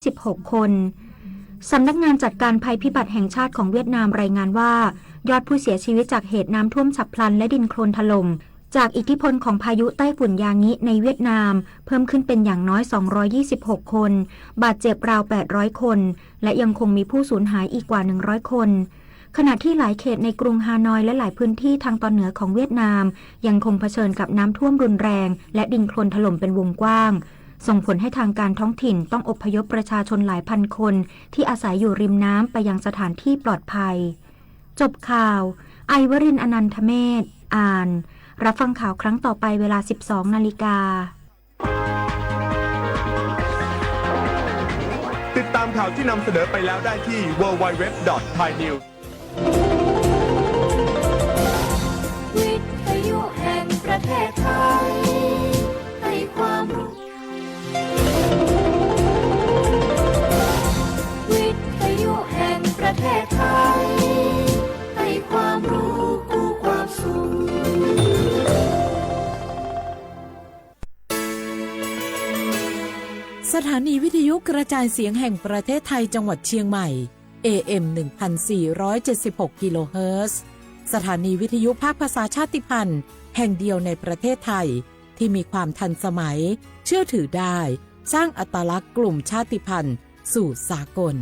สิบหกคน สำนักงานจัดการภัยพิบัติแห่งชาติของเวียดนามรายงานว่า ยอดผู้เสียชีวิตจากเหตุน้ำท่วมฉับพลันและดินโคลนถล่ม จากอิทธิพลของพายุไต้ฝุ่นยางิในเวียดนาม เพิ่มขึ้นเป็นอย่างน้อย สองร้อยยี่สิบหกคน บาดเจ็บราว แปดร้อยคน และยังคงมีผู้สูญหายอีกกว่า หนึ่งร้อยคน ขณะที่หลายเขตในกรุงฮานอยและหลายพื้นที่ทางตอนเหนือของเวียดนาม ยังคงเผชิญกับน้ำท่วมรุนแรง และดินโคลนถล่มเป็นวงกว้าง ส่งผลให้ทางการท้องถิ่นต้องอพยพประชาชนหลายพันคนที่อาศัยอยู่ริมน้ำไปยังสถานที่ปลอดภัย จบข่าว ไอวรินทร์ อนันทเมธ อ่าน รับฟังข่าวครั้งต่อไปเวลา สิบสองนาฬิกา ติดตามข่าวที่นำเสนอไปแล้วได้ที่ ดับเบิลยู ดับเบิลยู ดับเบิลยู ดอท ไทย นิวส์ วิทยุแห่งประเทศไทย ให้ความรู้ วิทยุแห่งประเทศไทย ให้ความรู้คู่ความสุข สถานีวิทยุกระจายเสียงแห่งประเทศไทยจังหวัดเชียงใหม่ เอ เอ็ม หนึ่งพันสี่ร้อยเจ็ดสิบหก กิโลเฮิรตซ์ สถานีวิทยุภาคภาษาชาติพันธุ์แห่งเดียวในประเทศไทย ที่มีความทันสมัย เชื่อถือได้ สร้างอัตลักษณ์กลุ่มชาติพันธุ์สู่สากล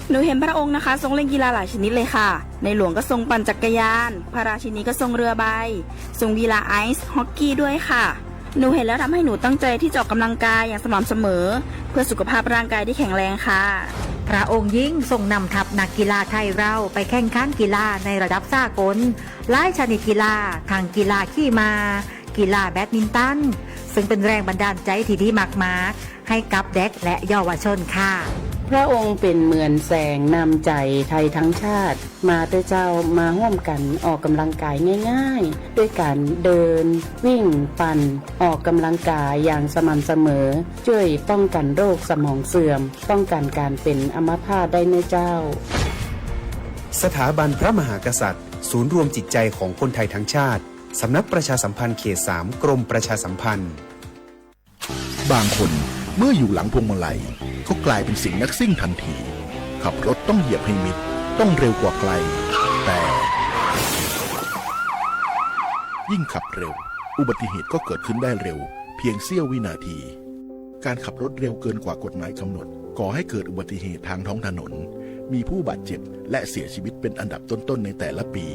หนูเห็นพระองค์นะคะ ทรงเล่นกีฬาหลายชนิดเลยค่ะ ในหลวงก็ทรงปั่นจักรยาน พระราชินีก็ทรงเรือใบ ทรงกีฬาไอซ์ฮอกกี้ด้วยค่ะ หนูเห็นแล้วทำให้หนูตั้งใจที่จะออกกำลังกายอย่างสม่ำเสมอ เพื่อสุขภาพร่างกายที่แข็งแรงค่ะ พระองค์ยิ่งทรงนำทัพนักกีฬาไทยเราไปแข่งขันกีฬาในระดับสากล หลายชนิดกีฬา ทั้งกีฬาขี่ม้า กีฬาแบดมินตัน ซึ่งเป็นแรงบันดาลใจที่ดีมากๆ ให้กับเด็กและเยาวชนค่ะ พระองค์เป็นเหมือนแสงนำใจไทยทั้งชาติ มาเต๊อะเจ้า มาร่วมกันออกกำลังกายง่ายๆ ด้วยการเดิน วิ่ง ปั่น ออกกำลังกายอย่างสม่ำเสมอ ช่วยป้องกันโรคสมองเสื่อม ป้องกันการเป็นอัมพาตได้เน้อเจ้า สถาบันพระมหากษัตริย์ ศูนย์รวมจิตใจของคนไทยทั้งชาติ สำนักประชาสัมพันธ์เขตสาม กรมประชาสัมพันธ์ บางคนเมื่ออยู่หลังพวงมาลัย ก็กลายเป็นสิ่งนักซิ่งทันที ขับรถต้องเหยียบให้มิด ต้องเร็วกว่าใคร แต่ ยิ่งขับเร็ว อุบัติเหตุก็เกิดขึ้นได้เร็ว เพียงเสี้ยววินาที การขับรถเร็วเกินกว่ากฎหมายกำหนด ก่อให้เกิดอุบัติเหตุทางท้องถนน มีผู้บาดเจ็บ และเสียชีวิตเป็นอันดับต้นๆ ในแต่ละปี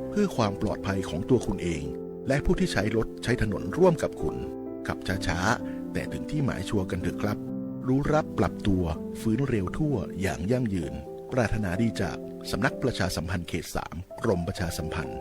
เพื่อความปลอดภัยของตัวคุณเอง และผู้ที่ใช้รถใช้ถนนร่วมกับคุณ ขับช้าๆ แต่ถึงที่หมายชัวร์กันเถอะครับ รู้รักปรับตัว ฟื้นเร็วทั่วอย่างยั่งยืน ปรารถนาดีจากสำนักประชาสัมพันธ์เขตสาม กรมประชาสัมพันธ์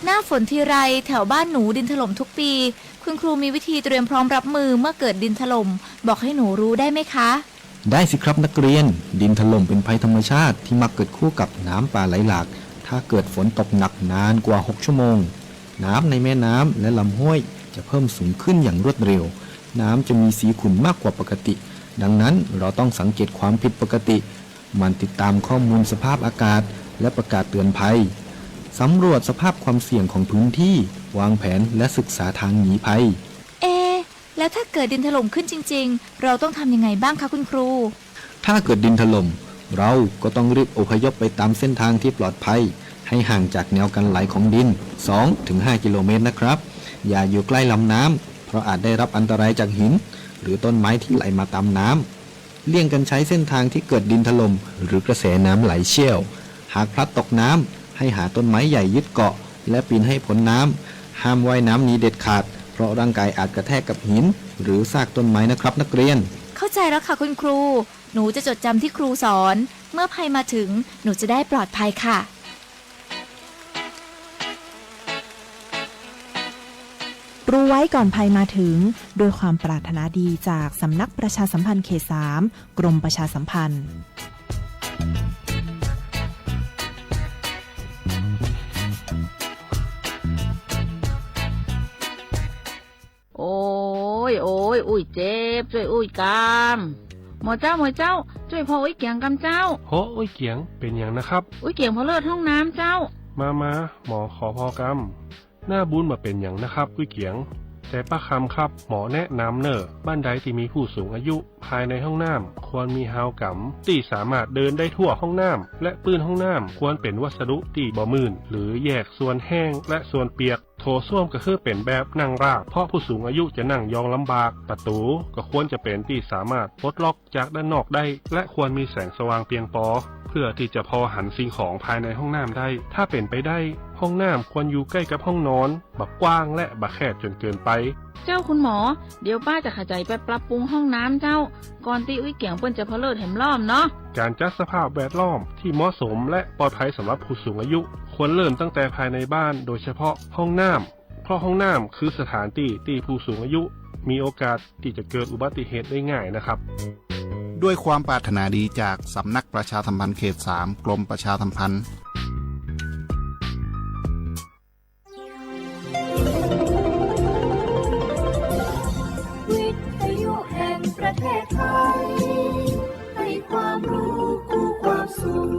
หน้าฝนทีไร แถวบ้านหนูดินถล่มทุกปี คุณครูมีวิธีเตรียมพร้อมรับมือเมื่อเกิดดินถล่ม บอกให้หนูรู้ได้ไหมคะ ได้สิครับนักเรียน ดินถล่มเป็นภัยธรรมชาติที่มักเกิดคู่กับน้ำป่าไหลหลาก ถ้าเกิดฝนตกหนักนานกว่าหกชั่วโมง น้ำในแม่น้ำและลำห้วยจะเพิ่มสูงขึ้นอย่างรวดเร็ว น้ำจะมีสีขุ่นมากกว่าปกติ ดังนั้นเราต้องสังเกตความผิดปกติ หมั่นติดตามข้อมูลสภาพอากาศ และประกาศเตือนภัย สำรวจสภาพความเสี่ยงของพื้นที่ วางแผนและศึกษาทางหนีภัย เอ๊ะ แล้วถ้าเกิดดินถล่มขึ้นจริงๆ เราต้องทำยังไงบ้างคะคุณครู ถ้าเกิดดินถล่ม เราก็ต้องรีบอพยพไปตามเส้นทางที่ปลอดภัย ให้ห่างจากแนวกันไหลของดิน สองถึงห้ากิโลเมตรนะครับ อย่าอยู่ใกล้ลำน้ำ เพราะอาจได้รับอันตรายจากหิน หรือต้นไม้ที่ไหลมาตามน้ำ เลี่ยงกันใช้เส้นทางที่เกิดดินถล่ม หรือกระแสน้ำไหลเชี่ยว หากพลัดตกน้ำ ให้หาต้นไม้ใหญ่ยึดเกาะ และปีนให้พ้นน้ำ ห้ามว่ายน้ำหนีเด็ดขาด เพราะร่างกายอาจกระแทกกับหินหรือซากต้นไม้นะครับนักเรียน เข้าใจแล้วค่ะคุณครู หนูจะจดจำที่ครูสอน เมื่อภัยมาถึง หนูจะได้ปลอดภัยค่ะ รู้ไว้ก่อนภัยมาถึง ด้วยความปรารถนาดีจากสำนักประชาสัมพันธ์เขต สาม กรมประชาสัมพันธ์ โอ๊ย โอ๊ย อุ้ยเจ็บ จ้วยอุ้ยกำ หมอเจ้า หมอเจ้า จ้วยพออุ้ยเกี๋ยงกำเจ้า โห อุ้ยเกี๋ยง เป๋นหยังนะครับ อุ้ยเกี๋ยงเผลอเลือดห้องน้ำเจ้า มา มา หมอขอพอกำ หน้าบุญบ่เป๋นหยังนะครับ อุ้ยเกี๋ยง แต่ป้าคำครับ หมอแนะนำเน่อ บ้านใดที่มีผู้สูงอายุ ภายในห้องน้ำควรมีฮาวก๋ำ ตี้สามารถเดินได้ทั่วห้องน้ำ และปื้นห้องน้ำควรเป๋นวัสดุตี้บ่มื่น หรือแยกส่วนแห้งและส่วนเปียก โถส้วมก็คือเป๋นแบบนั่งราบ เพราะผู้สูงอายุจะนั่งยองลำบาก ประตู๋ก็ควรจะเป๋นตี้สามารถปลดล็อกจากด้านนอกได้ และควรมีแสงสว่างเพียงพอ เพื่อที่จะพอหันสิ่งของภายในห้องน้ำได้ ถ้าเป๋นไปได้ ห้องน้ำควรอยู่ใกล้กับห้องนอน บ่กว้างและบ่แคบจนเกินไป เจ้าคุณหมอ เดี๋ยวป้าจะขยันไปปรับปรุงห้องน้ำเจ้า ก่อนตี้อุ้ยเกี๋ยงเปิ้นจะเผลอเลือดแหมรอบเนาะ การจัดสภาพแวดล้อมที่เหมาะสมและปลอดภัยสำหรับผู้สูงอายุ ควรเริ่มตั้งแต่ภายในบ้าน โดยเฉพาะห้องน้ำ เพราะห้องน้ำคือสถานที่ที่ผู้สูงอายุมีโอกาสที่จะเกิดอุบัติเหตุได้ง่ายนะครับ ด้วยความปรารถนาดีจากสำนักประชาสัมพันธ์เขต สาม กรมประชาสัมพันธ์ วิทยุแห่งประเทศไทย ให้ความรู้คู่ความสุข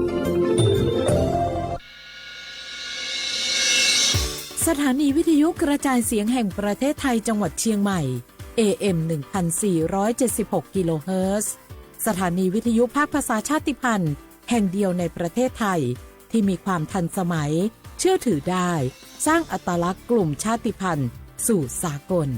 สถานีวิทยุกระจายเสียงแห่งประเทศไทยจังหวัดเชียงใหม่ เอ เอ็ม หนึ่งพันสี่ร้อยเจ็ดสิบหก กิโลเฮิรตซ์ สถานีวิทยุภาคภาษาชาติพันธุ์แห่งเดียวในประเทศไทย ที่มีความทันสมัย เชื่อถือได้ สร้างอัตลักษณ์กลุ่มชาติพันธุ์สู่สากล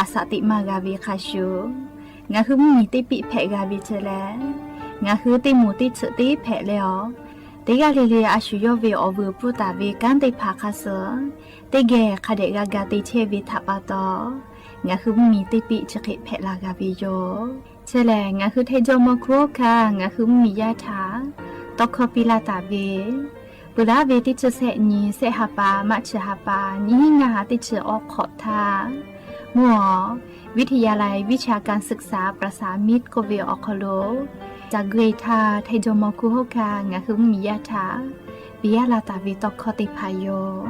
A shaꞈ teꞈ maˇ g'a ve hk'a shuˍ, ngaˬ hui mvuhˇ miˬ teˇ piˆ hpehꞈ g'a ve chi lehˬ, ngaˬ hui teˇ moˍ teˇ tsuhꞈ teˇ hpehꞈ leh awˬ, teˇ g'aˇ le le a shu yawˇ ve awˬ vuiˬ pfuhˇ taˍ ve kanˉ teˇ hpaˍ hk'a suh, teˇ geh hk'a dehꞈ g'a ga te chehˇ ve htaꞈ pa taw, ngaˬ hui mvuhˇ miˬ teˇ piˆ chi hk'e hpehꞈ la g'a ve yoˬ. Chi lehˬ, ngaˬ hui hteˇ jawˇ mawˇ hkuˇ oˇ hkanˇ ngaˬ hui mvuhˇ miˬ yaˇ htaꞈ tawˇ hkawˇ piˇ laˇ taˍ ve, peuˬ laˉ ve teˇ chi sehˆ nyi sehˆ ha pa maˇ chi ha pa nyiˇ hinˉ ngaˇ ha teˇ chi awˬ hk'awꞈ htaˇ, mvuhˇ awˬ วิทยาลัยวิชาการศึกษาประสานมิตร k'oˆ ve awˬ hk'aw lo, ca gui htaˇ hteˇ jawˇ mawˇ hkuˇ oˇ hkanˇ ngaˬ hui mvuhˇ miˬ yaˇ htaꞈ piˇ laˇ taˍ ve tawˇ hkawˇ teˇ hpaˍ yoˬ.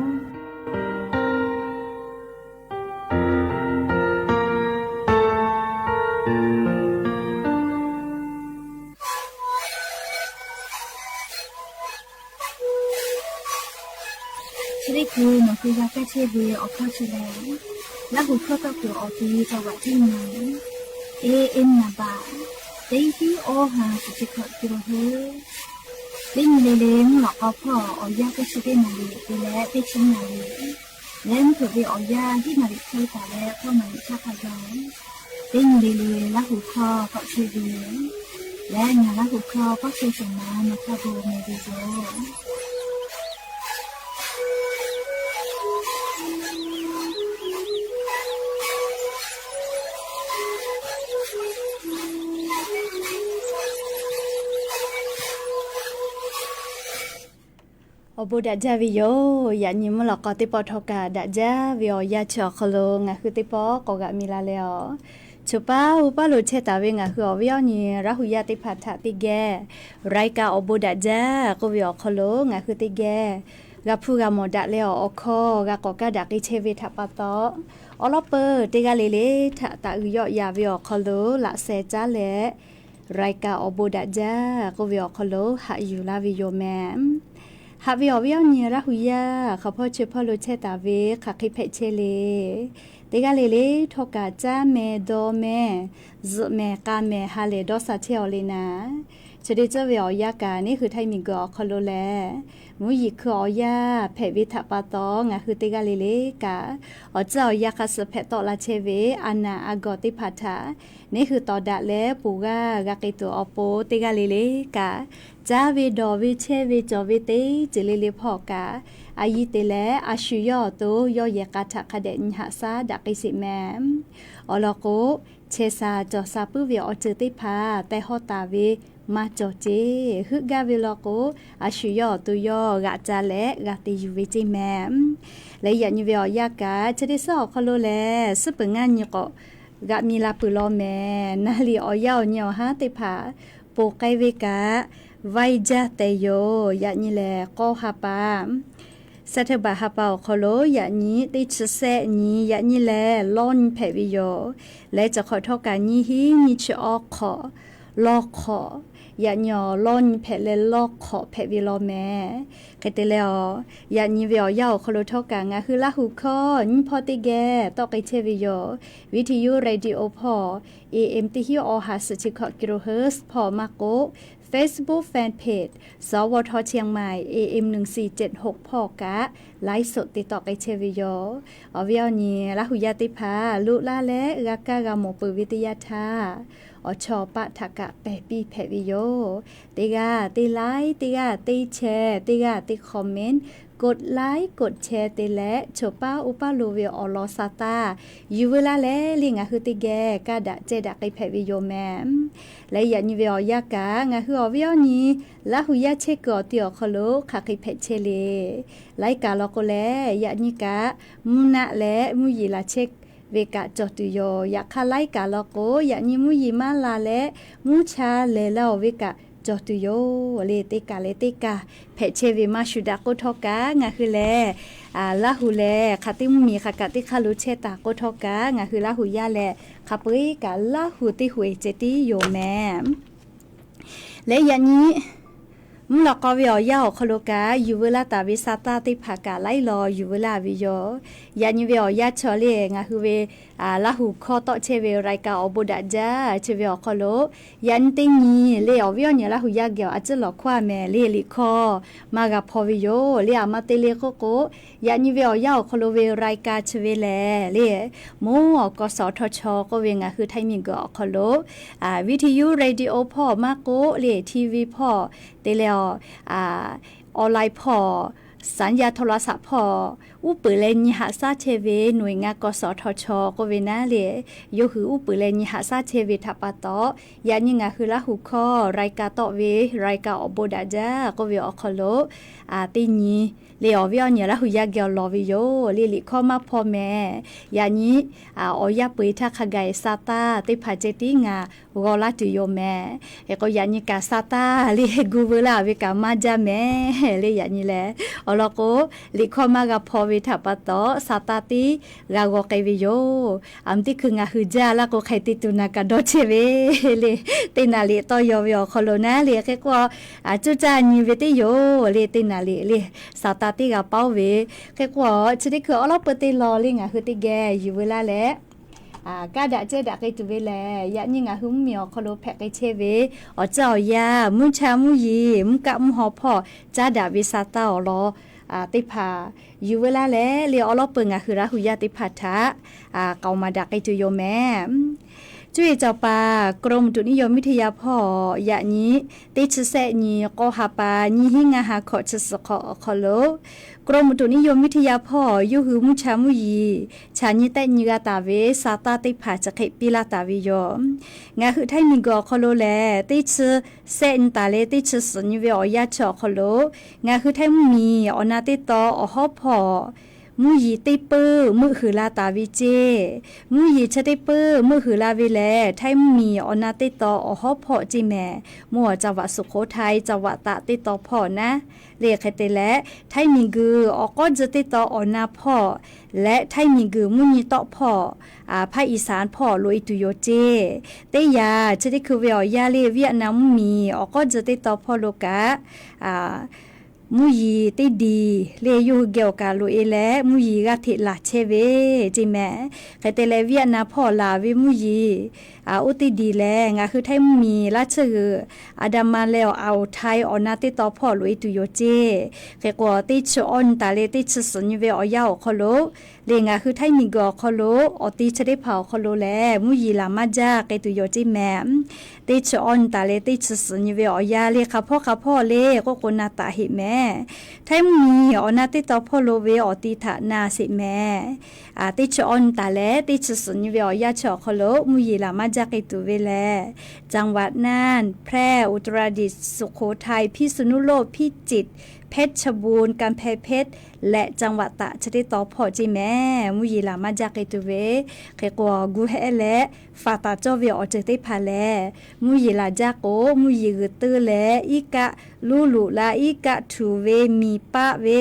Chi teˇ hkui nawˬ hui g'a kaˇ chehˇ ve awˬ hkawˇ chi lehˬ, Laˇ huˍ hkawˇ tawˇ kuiˬ awˬ ti จังหวัดเชียงใหม่ เอ เอ็ม naˍ baꞈ teˇ hiˉ awˇ ha shiˍ chi hkawꞈ te la heuˆ. Teˇ nyi le le mvuhˇ lawꞈ k'aw hpawˇ awˬ yanˇ teˇ chi teˇ naˍ riˍ te leh teˇ chi naˍ riˍ leh mvuhˇ hpeuꞈ ve awˬ yanˇ hiˉ naˍ riˍ hk'e taˍ leh k'awˇ naˍ riˍ htaˇ hk'a gaˬ, teˇ nyi le le Laˇ huˍ hkawˇ k'awꞈ chehˇ ve leh ngaˬ Laˇ huˍ hkawˇ k'awꞈ chehˇ shawˍ ma nawˬ hk'a gu meh ve yoˬ. Awˬ bon daꞈ jaˇ ve yoˬ. Yaꞈ nyi mvuhˇ lawꞈ k'aw teˇ pawˆ htawˇ kaꞈ daꞈ jaˇ ve awˬ yanˇ chi awˬ hk'aw lo ngaˬ hui teˇ pawˆ k'awꞈ g'aꞈ mi la leh awˬ, choˬ paˉ uˉ paˉ lo chehˇ taˍ ve ngaˬ hui awˬ viˉ awˬ nyi Laˇ huˍ yaˇ teˇ hpaˍ htaꞈ teˇ geh รายการ awˬ bon daꞈ jaˇ k'oˆ ve awˬ hk'aw lo ngaˬ hui teˇ geh G'a hpuˇ g'a mawˬ daꞈ leh awˬ, awˬ hkawˇ g'a k'awꞈ kaˇ daꞈ k'ai chehˇ ve htaꞈ pa taw, awˬ lawn peuˬ teˇ g'aˇ le le htaꞈ taꞈ g'uiˬ yawˆ yaꞈ ve awˬ hk'aw lo laꞈ sheh caˉ leh, รายการ awˬ bon daꞈ jaˇ k'oˆ ve awˬ hk'aw lo haꞈ yuˬ laˇ ve yoˬ mehˍ. Haꞈ ve awˬ viˉ awˬ nyi Laˇ hu yaˇ hk'aˬ hpawˇ chi hpawˇ lo chehˇ taˍ ve hk'aˬ hk'e hpehꞈ chehˇ le. Teˇ g'aˇ le le htawˇ kaꞈ caˇ meh dawˇ meh, zuhꞈ meh k'a meh ha lehˬ dawˇ sha chehˇ aw le naˍ. Chi teˇ ceuˬ ve awˬ yanˇ kaꞈ neˇ hui Htaiˇ miˬguiˬ awˬ hk'aw lo lehˬ, mvuhˇ yeˬ hkui awˬ yanˇ hpehꞈ ve htaꞈ pa taw, ngaˬ hui teˇ g'aˇ le le kaꞈ awˬ tcuhˇ awˬ yanˇ hk'a suh hpehꞈ tawˆ la chehˇ ve a naˍ a gawˬ teˇ hpaˍ htaꞈ neˇ hui tawˍ daꞈ leh ponˬ g'aˇ g'a k'ai tuˬ awˬ pon, teˇ g'aˇ le le kaꞈ caˇ ve dawˬ ve chehˇ ve cawˬ ve teˇ ceuˬ le le hpawˇ kaꞈ, a yiˇ te leh a shu yawˇ awˬ to yawˇ yehˬ k'a htaꞈ hk'a dehꞈ nyi haꞈ shaˉ daꞈ k'ai sheˍ mehˍ. Awˬ lawn k'o, chehˇ sha cawˬ sha puiˉ ve awˬ ceuˬ teˇ hpaˍ teh hawˇ taˍ ve maˇ cawˬ ceˇ. Heuˆ gaˇ ve law k'o, a shu yawˇ awˬ to yawˇ g'aꞈ ca leh g'a te yuˬ ve ceˇ mehˍ. Leh yaꞈ nyi ve awˬ yanˇ kaꞈ, chi teˇ suhˉ awˬ hk'aw lo lehˬ, suhˉ peuˬ ngaˇ nyi k'awꞈ g'aꞈ mi la peuˬ law mehˍ. Naˍ liꞈ awˬ yanˇ awˬ nyi awˬ haˉ teˇ hpaˍ ponˬ k'ai ve kaꞈ, vaiˇ jaˇ tehꞈ yoˬ. Yaꞈ nyi lehˬ k'awˇ ha pa, September ha pa awˬ hk'aw lo yaꞈ nyi teˇ chi sehˆ nyi, yaꞈ nyi lehˬ lawˇ nyi hpehꞈ ve yoˬ. Leh chi hk'awꞈ htawˇ kaꞈ nyiˇ hinˉ nyiˇ chi awˇ hk'awꞈ, lawˇ hk'awꞈ, yaꞈ nyi awˬ lawˇ nyi hpehꞈ leh lawˇ hk'awꞈ hpehꞈ ve law mehˍ. Hk'e te leh awˬ, yaꞈ nyi ve awˬ yanˇ awˬ hk'aw lo htawˇ kaꞈ ngaˬ hui Laˇ hu hkawˇ nyiˇ hpawˇ teˇ geh tawˆ k'ai chehˇ ve yoˬ. Viˇ hti yuˇ radio hpawˇ A M teˇ hinˉ awˇ ha suhˍ chi hkawꞈ kilohertz hpawˇ maˇ k'oˆ, Facebook fan page สวท เชียงใหม่ A M หนึ่งสี่เจ็ดหก hpawˇ kaꞈ ไลฟ์สด te tawˆ k'ai chehˇ ve yoˬ. Awˬ viˉ awˬ nyi Laˇ hu yaˇ teˇ hpaˍ loꞈ laˇ leh g'a kaˇ g'a mawˬ peuˬ ve teˇ yanˇ htaˇ, awˬ chawˇ paˆ htaꞈ kaꞈ pehˬ piˇ hpehꞈ ve yoˬ. Teˇ g'aˇ teˇ like, teˇ g'aˇ teˇ share, teˇ g'aˇ teˇ comment, กดไลค์ กดแชร์ te leh choˬ paˉ oˇ paˉ lo ve awˬ lawn sha taˇ yuˬ veu laˇ leh le ngaˬ hui teˇ geh kaˇ daꞈ cehˇ daꞈ k'ai hpehꞈ ve yoˬ mehˍ. Leh yaꞈ nyi ve awˬ yanˇ kaꞈ ngaˬ hui awˬ viˉ awˬ nyi Laˇ hu yaˇ chehˇ kuiˬ awˬ ti awˬ hk'aw lo hk'aˬ hk'e hpehꞈ chehˇ le. Laiˉ kaꞈ law k'o lehˬ, yaꞈ nyi kaꞈ mvuhˇ naˆ leh mvuhˇ yeˬ laˬ chehˇ ve kaꞈ cawˬ tuˬ yoˬ. Yaꞈ hk'aˇ laiˉ kaꞈ law k'o, yaꞈ nyi mvuhˇ yeˬ maˇ la leh mvuhˇ cha lehˬ la-oˬ ve kaꞈ cawˬ tuˬ yoˬ le. Teˇ kaꞈ leh teˇ kaꞈ hpehꞈ chehˇ ve maˇ shuˍ daꞈ k'oˆ htawˇ kaꞈ ngaˬ hui lehˬ, Laˇ hu lehˬ hk'aˬ teˇ mvuhˇ miˬ hk'aˬ kaꞈ teˇ hk'aˇ lo chehˇ taˍ k'oˆ htawˇ kaꞈ ngaˬ hui Laˇ hu yaˇ lehˬ hk'a peu-eˬ kaꞈ Laˇ hu teˇ hui ceh tiˉ yoˬ mehˍ. Leh yaꞈ nyi mvuhˇ lawꞈ k'aw ve awˬ yanˇ awˬ hk'aw lo kaꞈ yuˬ veu laˇ taˍ ve sha taˇ teˇ hpaˍ kaꞈ laiˉ law yuˬ veu laˇ ve yoˬ. Yaꞈ nyi ve awˬ yanˇ chaw le ngaˬ hui ve Laˇ hu hkawˇ tawˆ chehˇ ve รายการ awˬ bon daꞈ jaˇ chi ve awˬ hk'aw lo, yaꞈ nyi teˇ nyi le awˬ viˉ awˬ nyi Laˇ hu yaˇ geh awˬ a ciˉ lawˬ hkawˇ a mehˍ le liꞈ hkawˇ maˇ g'a hpaw ve yoˬ. Le aˬ ma te le k'oˆ k'o, yaꞈ nyi ve awˬ yanˇ awˬ hk'aw lo ve รายการ chi ve lehˬ le, mvuhˇ awˬ กสทช k'oˆ ve ngaˬ hui Htaiˇ miˬguiˬ awˬ hk'aw lo วิทยุ radio hpawˇ maˇ k'oˆ le TV hpawˇ te leh awˬ, online hpawˇ, สัญญาณโทรศัพท์ hpawˇ uˉ peunˍ leh nyi haꞈ shaˉ chehˇ ve หน่วยงาน กสทช k'oˆ ve naˉ le, yawˇ hui uˉ peunˍ leh nyi haꞈ shaˉ chehˇ ve htaꞈ pa taw, yaꞈ nyi ngaˬ hui Laˇ hu hkawˇ รายการ tawˆ ve รายการ awˬ bon daꞈ jaˇ k'oˆ ve awˬ hk'aw lo teˇ nyi le awˬ viˉ awˬ nyi Laˇ hu yaˇ geh awˬ lawˬ ve yoˬ. Le liꞈ hkawˇ maˇ hpaw mehˍ. Yaꞈ nyi awˬ yanˇ peu-eˬ htaˇ hk'a gaˬ-e sha taˇ teˇ hpaˍ ceh tiˉ ngaˬ g'aw laˇ tuˬ yoˬ mehˍ. Hk'e k'o yaꞈ nyi kaꞈ sha taˇ le gu veu laˇ ve kaꞈ maˇ jaˇ mehˍ le. Yaꞈ nyi lehˬ awˬ lawn k'o, liꞈ hkawˇ maˇ g'a hpaw ve htaꞈ pa taw sha taˇ tiˉ g'a g'aw k'ai ve yoˬ. Aˬ mvuhˇ teˇ hkui ngaˬ hui jaˇ laˇ k'o hk'e te tuˬ naˬ kaꞈ dawˇ chehˇ ve le. Teˇ naˍ liꞈ tawˇ yaw ve awˬ hk'aw lo naˉ le hk'e k'o, cuˇ caˇ nyi ve teˇ yoˬ le. Teˇ naˍ liꞈ le sha taˇ tiˉ g'a paoˉ ve. Hk'e k'o, chi teˇ hkui awˉ lawˉ peu teˇ law le ngaˬ hui teˇ geh yuˬ veu laˇ leh kaˇ daꞈ cehˇ daꞈ k'ai tuˬ ve lehˬ, yaꞈ nyi ngaˬ hui mvuhˇ miˬ awˬ hk'aw lo hpehꞈ k'ai chehˇ ve awˬ ceuˬ awˬ yanˇ, mvuhˇ cha mvuhˇ yeˬ, mvuhˇ kaˆ mvuhˇ haw hpawˇ caˉ daꞈ ve sha taˇ awˬ lawn teˇ hpaˍ yuˬ veu laˇ leh le awˉ lawˉ peu ngaˬ hui Laˇ hu yaˇ teˇ hpaˍ htaꞈ k'aoˍ maˍ daꞈ k'ai tuˬ yoˬ mehˍ. Cuˇ yiˍ cawˬ paˍ กรมอุตุนิยมวิทยา hpawˇ yaꞈ nyi teˇ chi sehˆ nyi k'awˇ ha pa nyiˇ hinˉ ngaˇ ha hkawꞈ chi suhˍ hk'awꞈ awˬ hk'aw lo, กรมอุตุนิยมวิทยา hpawˇ yawˇ hui mvuhˇ cha mvuhˇ yeˬ chaꞈ nyi tehˆ nyi g'a taˍ ve sha taˇ teˇ hpaˍ chi hk'e piˇ laˇ taˍ ve yoˬ. Ngaˬ hui Htaiˇ miˬguiˬ awˬ hk'aw lo lehˬ, teˇ chi sehˆ nyi taˍ leh teˇ chi suhˍ nyi ve awˬ yanˇ chi awˬ hk'aw lo ngaˬ hui Htaiˇ mvuhˇ miˬ awˬ na teˇ taw awˬ hawˉ hpawˇ mvuhˇ yeˬ teˇ peuˇ meuˆ huiˍ la taˍ ve ceˇ. Mvuhˇ yeˬ chi teˇ peuˇ meuˆ huiˍ la ve lehˬ, Htaiˇ mvuhˇ miˬ awˬ na teˇ taw awˬ hawˉ hpawˇ ceˇ mehˍ. Mvuhˇ awˬ จังหวัดสุโขทัย จังหวัดตาก teˇ taw hpawˇ naˉ. Lehˬ hk'e te leh, Htaiˇ miˬ guiˬ awˬ k'awˉ tcuh teˇ taw awˬ na hpawˇ leh Htaiˇ miˬ guiˬ mvuhˇ nyi tawˆ hpawˇ, ภาคอีสาน hpawˇ loꞈ e tuˬ yoˬ ceˇ. Teˇ yanˇ chi teˇ hkui ve awˬ yanˇ lehˬ, Vietnam mvuhˇ miˬ awˬ k'awˉ tcuh teˇ taw hpawˇ lo kaꞈ, mvuhˇ yeˬ teˇ diˬ lehˬ yawˇ hui geh awˬ kaꞈ loꞈ e leh, mvuhˇ yeˬ g'aˇ hteꞈ laˬ chehˇ ve ceˇ mehˍ. Hk'e te leh, Vietnam hpawˇ laˬ ve mvuhˇ yeˬ oˇ teˇ diˬ lehˬ, ngaˬ hui Htaiˇ mvuhˇ miˬ laˇ tsuhˇ g'uiˬ Andaman leh awˬ Aoˍ Htaiˇ awˬ na teˇ taw hpawˇ loꞈ e tuˬ yoˬ ceˇ. Hk'e k'o, teˇ chi awˇ nyi taˍ leh teˇ chi suhˍ nyi ve awˬ yanˇ awˬ hk'aw lo lehˬ, ngaˬ hui Htaiˇ miˬ guiˬ awˬ hk'aw lo awˬ ti chi teˇ hpaˍ awˬ hk'aw lo lehˬ, mvuhˇ yeˬ laˬ maˇ jaˇ k'ai tuˬ yoˬ ceˇ mehˍ. Teˇ chi awˇ nyi taˍ leh teˇ chi suhˍ nyi ve awˬ yanˇ lehˬ, hk'aˬ hpawˇ hk'aˬ hpawˇ lehˬ k'oˆ k'o na taˍ heˆ mehˍ. Htaiˇ mvuhˇ miˬ awˬ na teˇ taw hpawˇ lo ve awˬ ti htaꞈ na sheˍ mehˍ. Teˇ chi awˇ nyi taˍ leh teˇ chi suhˍ nyi ve awˬ yanˇ chi awˬ hk'aw lo mvuhˇ yeˬ laˬ maˇ jaˇ k'ai tuˬ ve lehˬ, จังหวัดน่าน แพร่ อุตรดิตถ์ สุโขทัย พิษณุโลก พิจิตร เพชรบูรณ์ กำแพงเพชร และจังหวัดตาก chi teˇ taw hpawˇ ceˇ mehˍ. Mvuhˇ yeˬ laˬ maˇ jaˇ k'ai tuˬ ve, hk'e k'o gu hehˆ leh faˍ taˍ cawˇ ve awˬ ceuˬ teˇ hpaˍ lehˬ, mvuhˇ yeˬ laˬ jaˇ k'o, mvuhˇ yeˬ g'uiˬ teuˇ leh iˉ kaˆ luˇ luꞈ la iˉ kaˆ htuꞈ ve miˬ paˆ ve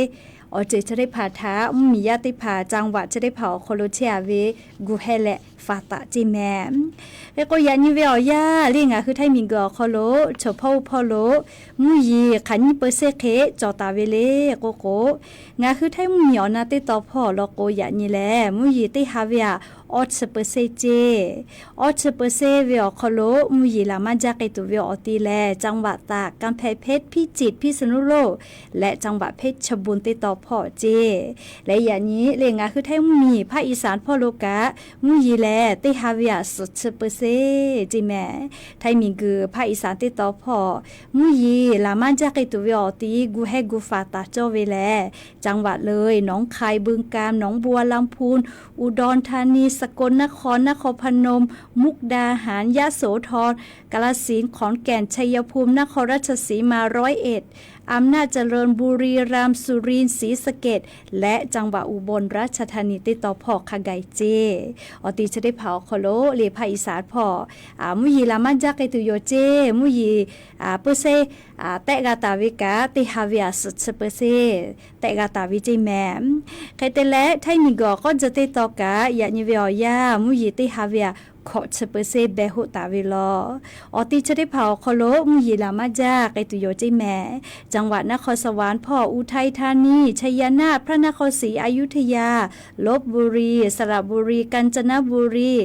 awˬ ceuˬ chi teˇ hpaˍ htaꞈ mvuhˇ miˬ yaˇ teˇ hpaˍ จังหวัด chi teˇ hpaˍ awˬ hk'aw lo chehˇ a ve gu hehˆ leh faˍ taˍ ceˇ mehˍ. Hk'e k'o, yaꞈ nyi ve awˬ yanˇ lehˬ, ngaˬ hui Htaiˇ miˬ guiˬ awˬ hk'aw lo chaw hpawˇ oˇ hpawˇ lo mvuhˇ yeˬ hk'aˬ nyiˇ เปอร์เซ็นต์ hk'e cawˬ taˍ ve le k'oˆ k'o, ngaˬ hui Htaiˇ mvuhˇ miˬ awˬ na teˇ taw hpawˇ law k'o, yaꞈ nyi lehˬ mvuhˇ yeˬ teˇ ha ve aꞈ awˇ chi เปอร์เซ็นต์ ceˇ. Awˇ chi เปอร์เซ็นต์ ve awˬ hk'aw lo mvuhˇ yeˬ laˬ maˇ jaˇ k'ai tuˬ ve awˬ ti lehˬ, จังหวัดตาก กำแพงเพชร พิจิตร พิษณุโลก และจังหวัดเพชรบูรณ์ teˇ taw hpawˇ ceˇ. Leh yaꞈ nyi lehˬ, ngaˬ hui Htaiˇ mvuhˇ miˬ ภาคอีสาน hpawˇ lo kaꞈ mvuhˇ yeˬ lehˬ teˇ ha ve aꞈ suhˍ chi เปอร์เซ็นต์ ceˇ mehˍ. Htaiˇ miˬ guiˬ ภาคอีสาน teˇ taw hpawˇ mvuhˇ yeˬ laˬ maˇ jaˇ k'ai tuˬ ve awˬ ti gu hehˆ gu faˍ taˍ cawˇ ve lehˬ, จังหวัดเลย หนองคาย บึงกาฬ หนองบัวลำภู อุดรธานี สกลนคร นครพนม มุกดาหาร ยโสธร กาฬสินธุ์ ขอนแก่น ชัยภูมิ นครราชสีมา ร้อยเอ็ด อำนาจเจริญ บุรีรัมย์ สุรินทร์ ศรีสะเกษ และจังหวัดอุบลราชธานี teˇ taw hpawˇ hk'a gaˬ ceˇ. Awˬ ti chi teˇ hpaˍ awˬ hk'aw lo lehˬ ภาคอีสาน hpawˇ mvuhˇ yeˬ laˬ maˇ jaˇ k'ai tuˬ yoˬ ceˇ. Mvuhˇ yeˬ เปอร์เซ็นต์ tehˆ g'a taˍ ve kaꞈ, teˇ ha ve aꞈ suhˍ chi เปอร์เซ็นต์ tehˆ g'a taˍ ve ceˇ mehˍ. Hk'e te leh, Htaiˇ miˬ guiˬ awˬ k'awˇ tcuh teˇ taw kaꞈ yaꞈ nyi ve awˬ yanˇ mvuhˇ yeˬ teˇ ha ve aꞈ hkawꞈ chi เปอร์เซ็นต์ behˬ hoˆ taˍ ve law. Awˬ ti chi teˇ hpaˍ awˬ hk'aw lo mvuhˇ yeˬ laˬ maˇ jaˇ k'ai tuˬ yoˬ ceˇ mehˍ. จังหวัดนครสวรรค์ hpawˇ อุทัยธานี ชัยนาท พระนครศรีอยุธยา ลพบุรี สระบุรี กาญจนบุรี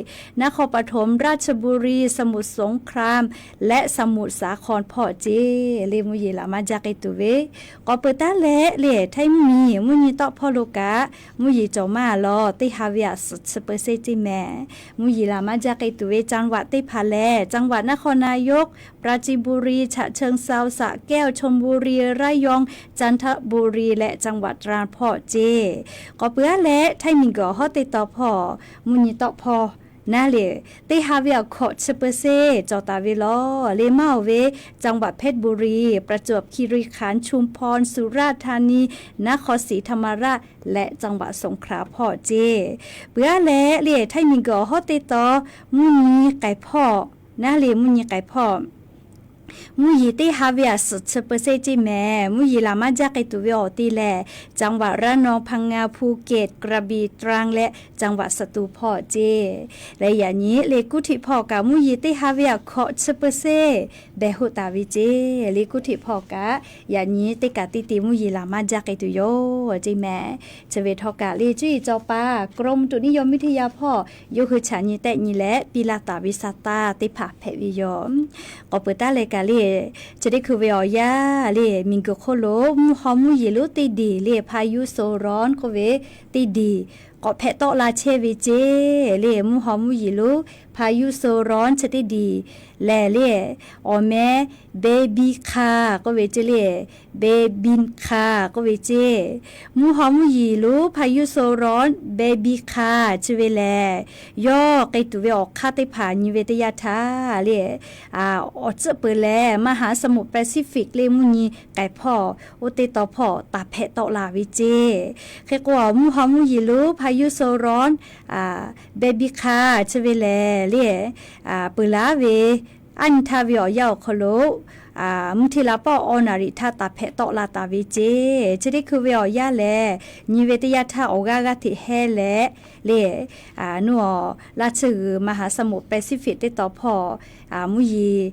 นครปฐม ราชบุรี สมุทรสงคราม และสมุทรสาคร hpawˇ ceˇ. Lehˬ mvuhˇ yeˬ laˬ maˇ jaˇ k'ai tuˬ ve, k'awꞈ peuˬ taˉ leh lehˬ Htaiˇ mvuhˇ miˬ mvuhˇ nyi tawˆ hpawˇ lo kaꞈ mvuhˇ yeˬ cawˬ maˇ law, teˇ ha ve aꞈ suhˍ chi เปอร์เซ็นต์ ceˇ mehˍ. Mvuhˇ yeˬ laˬ maˇ jaˇ k'ai tuˬ ve จังหวัด teˇ hpaˍ lehˬ, จังหวัดนครนายก ปราจีนบุรี ฉะเชิงเทรา สระแก้ว ชลบุรี ระยอง จันทบุรี และจังหวัดตรัง hpawˇ ceˇ. K'awꞈ peuˬ aˉ leh Htaiˇ miˬ guiˬ awˬ hawˉ teˇ taw hpawˇ mvuhˇ nyi tawˆ hpawˇ naˉ lehˬ, teˇ ha ve aꞈ hkawꞈ chi เปอร์เซ็นต์ cawˬ taˍ ve law. Lehˬ maˇ oˬ ve จังหวัดเพชรบุรี ประจวบคีรีขันธ์ ชุมพร สุราษฎร์ธานี นครศรีธรรมราช และจังหวัดสงขลา hpawˇ ceˇ. Peuˬ aˉ leh lehˬ Htaiˇ miˬ guiˬ awˬ hawˉ teˇ taw mvuhˇ nyi k'ai hpawˇ naˉ lehˬ, mvuhˇ nyi k'ai hpawˇ mvuhˇ yeˬ teˇ ha ve aꞈ suhˍ chi เปอร์เซ็นต์ ceˇ mehˍ. Mvuhˇ yeˬ laˬ maˇ jaˇ k'ai tuˬ ve awˬ ti lehˬ, จังหวัดระนอง พังงา ภูเก็ต กระบี่ ตรัง และจังหวัดสตูล hpawˇ ceˇ. Lehˬ yaꞈ nyi lehˬ กรุงเทพ hpawˇ kaꞈ mvuhˇ yeˬ teˇ ha ve aꞈ hkawꞈ chi เปอร์เซ็นต์ behˬ hoˆ taˍ ve ceˇ. Lehˬ กรุงเทพ hpawˇ kaꞈ yaꞈ nyi teˇ kaꞈ teˇ te mvuhˇ yeˬ laˬ maˇ jaˇ k'ai tuˬ yoˬ ceˇ mehˍ. Chi ve htawˇ kaꞈ lehˬ cuˇ yiˍ cawˬ paˍ กรมอุตุนิยมวิทยา hpawˇ yawˇ hui chaꞈ nyi tehˆ nyi leh piˇ laˇ taˍ ve sa taˇ teˇ hpaˍ hpehꞈ ve yoˬ. K'awꞈ peuˬ taˉ leh kaꞈ lehˬ, chi teˇ hkui ve awˬ yanˇ lehˬ, miˬ guiˬ hk'oˆ lo mvuhˇ hawˉ mvuhˇ yeˬ lonˉ teˇ diˬ lehˬ พายุโซนร้อน k'oˆ ve teˇ diˬ k'awꞈ hpehꞈ tawˆ la chehˇ ve ceˇ. Lehˬ mvuhˇ hawˉ mvuhˇ yeˬ lonˉ พายุโซนร้อนชนิดใด lehˬ le, awˬ meh เบบิคา k'oˆ ve ceˇ le, เบบิคา k'oˆ ve ceˇ. Mvuhˇ haw mvuhˇ yeˬ lonˉ พายุโซนร้อน เบบิคา chi ve lehˬ, yawˇ k'ai tuˬ ve awˬ hk'aˇ teˇ hpaˍ nyi ve teˇ yanˇ htaˇ le, awˬ tcuhˆ peuˬ lehˬ มหาสมุทรแปซิฟิก le mvuhˇ nyi k'ai hpawˇ oˇ teˇ taw hpawˇ taˍ hpehꞈ tawˆ la ve ceˇ. Hk'e k'o, mvuhˇ haw mvuhˇ yeˬ lonˉ พายุโซนร้อน เบบิคา chi ve lehˬ le, peuˬ laˉ ve aˉ nyi htaˇ ve awˬ yanˇ awˬ hk'aw lo mvuhˇ hteˇ la pawˆ awˬ naˍ riˍ htaˇ taˍ hpehꞈ tawˆ la taˍ ve ceˇ. Chi teˇ hkui ve awˬ yanˇ lehˬ, nyi ve teˇ yanˇ htaˇ awˬ g'aˇ g'aˇ hteꞈ hehˇ leh le, nuˇ awˬ laˇ tsuhˇ g'uiˬ มหาสมุทรแปซิฟิก teˇ taw hpawˇ mvuhˇ yeˬ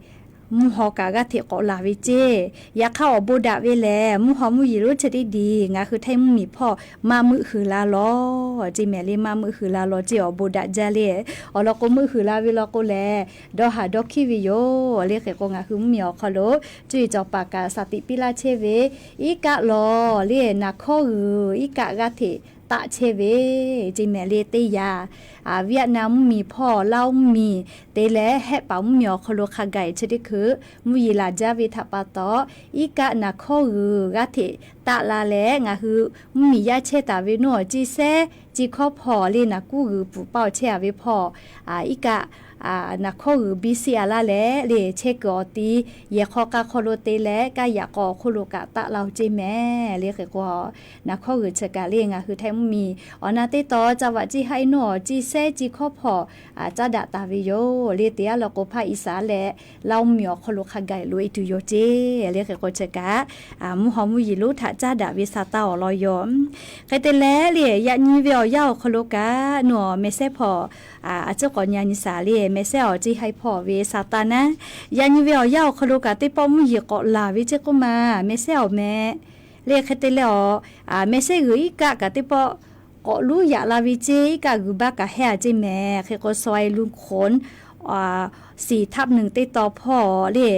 mvuhˇ haw kaꞈ g'aˇ hteꞈ k'awꞈ laˬ ve ceˇ. Yaꞈ hk'aˇ, awˬ bon daꞈ ve lehˬ, mvuhˇ haw mvuhˇ yeˬ lonˉ chi teˇ diˬ ngaˬ hui hteˇ mvuhˇ miˬ hpawˇ maˇ meuˆ huiˍ la lawˬ ceˇ mehˍ le. Maˇ meuˆ huiˍ la lawˬ ceˇ, awˬ bon daꞈ jaˇ le. Awˬ lawn k'o, meuˆ huiˍ la ve lawn k'o lehˬ, dawˇ haˍ dawˇ hkiˉ ve yoˬ le. Hk'e k'o, ngaˬ hui mvuhˇ miˬ awˬ hk'aw lo cuˇ yiˍ cawˬ paˍ kaꞈ shaˍ tiꞈ piˇ laˇ chehˇ ve, iˉ kaˆ lawˬ le, naˍ hkawˇ g'uiˬ iˉ kaˆ g'aˇ hteꞈ taˆ chehˇ ve ceˇ mehˍ le. Teˇ yanˇ, Vietnam mvuhˇ miˬ hpawˇ Laˇ oˇ mvuhˇ miˬ te leh Hehˆ paˍ mvuhˇ miˬ awˬ hk'aw lo hk'a gaˬ-e chi teˇ hkui mvuhˇ yeˬ laˬ jaˇ ve htaꞈ pa taw, iˉ kaˆ naˍ hkawˇ g'uiˬ g'aˇ hteꞈ taˆ la leh, ngaˬ hui mvuhˇ miˬ yaˇ chehˇ taˍ ve nuˇ awˬ ciˇ sehˉ ciˇ hkawˇ hpawˇ le, naˍ kuˉ g'uiˬ pfuhˍ paˆ awˬ chehˇ a ve hpawˇ, iˉ kaˆ naˍ hkawˇ g'uiˬ biˇ siˆ a laˇ leh le, chehˇ kuiˬ awˬ ti yehˬ hk'aw k'a hk'aw lo te leh, kaˇ yaꞈ k'aw awˬ hk'oˆ lo kaꞈ taˆ la-o ceˇ mehˍ le. Hk'e k'o, naˍ hkawˇ g'uiˬ chi kaꞈ le, ngaˬ hui hteˇ mvuhˇ miˬ awˬ na teˇ taw caˇ vaꞈ ciˇ haˆ e nuˇ awˬ ciˇ sehˉ ciˇ hkawˇ hpawˇ caˉ daꞈ taˍ ve yoˬ le. Teˇ yanˇ law k'o, hpaˇ Iˉsaˍreˍlaˆ Laˇ oˇ mvuhˇ miˬ awˬ hk'aw lo hk'a gaˬ-e loꞈ e tuˬ yoˬ ceˇ le. Hk'e k'o, chi kaꞈ mvuhˇ haw mvuhˇ yeˬ lonˉ htaꞈ caˉ daꞈ ve sa taˇ awˬ lawn yoˬ. Hk'e te leh le, yaꞈ nyi ve awˬ yanˇ awˬ hk'aw lo kaꞈ nuˇ awˬ meh sehˉ hpawˇ a ciˉ k'awꞈ nyi a nyi shaˍ le, meh sehˉ awˬ ciˇ haˆ e hpawˇ ve sa taˇ naˉ, yaꞈ nyi ve awˬ yanˇ awˬ hk'aw lo kaꞈ teˇ pawˆ mvuhˇ yeˬ k'awꞈ laˬ ve ceˇ k'oˆ ma, meh sehˉ awˬ meh le. Hk'e te leh awˬ, meh sehˉ g'uiˬ iˉ kaˆ kaꞈ teˇ pawˆ k'awꞈ luˉ yaꞈ la ve ceˇ, iˉ kaˆ g'uiˬ baˆ kaꞈ hehˇ a ceˇ mehˍ. Hk'e k'o, sawai luˇ hk'onˍ siˍ htaˆ pneuˬ teˇ taw hpawˇ le,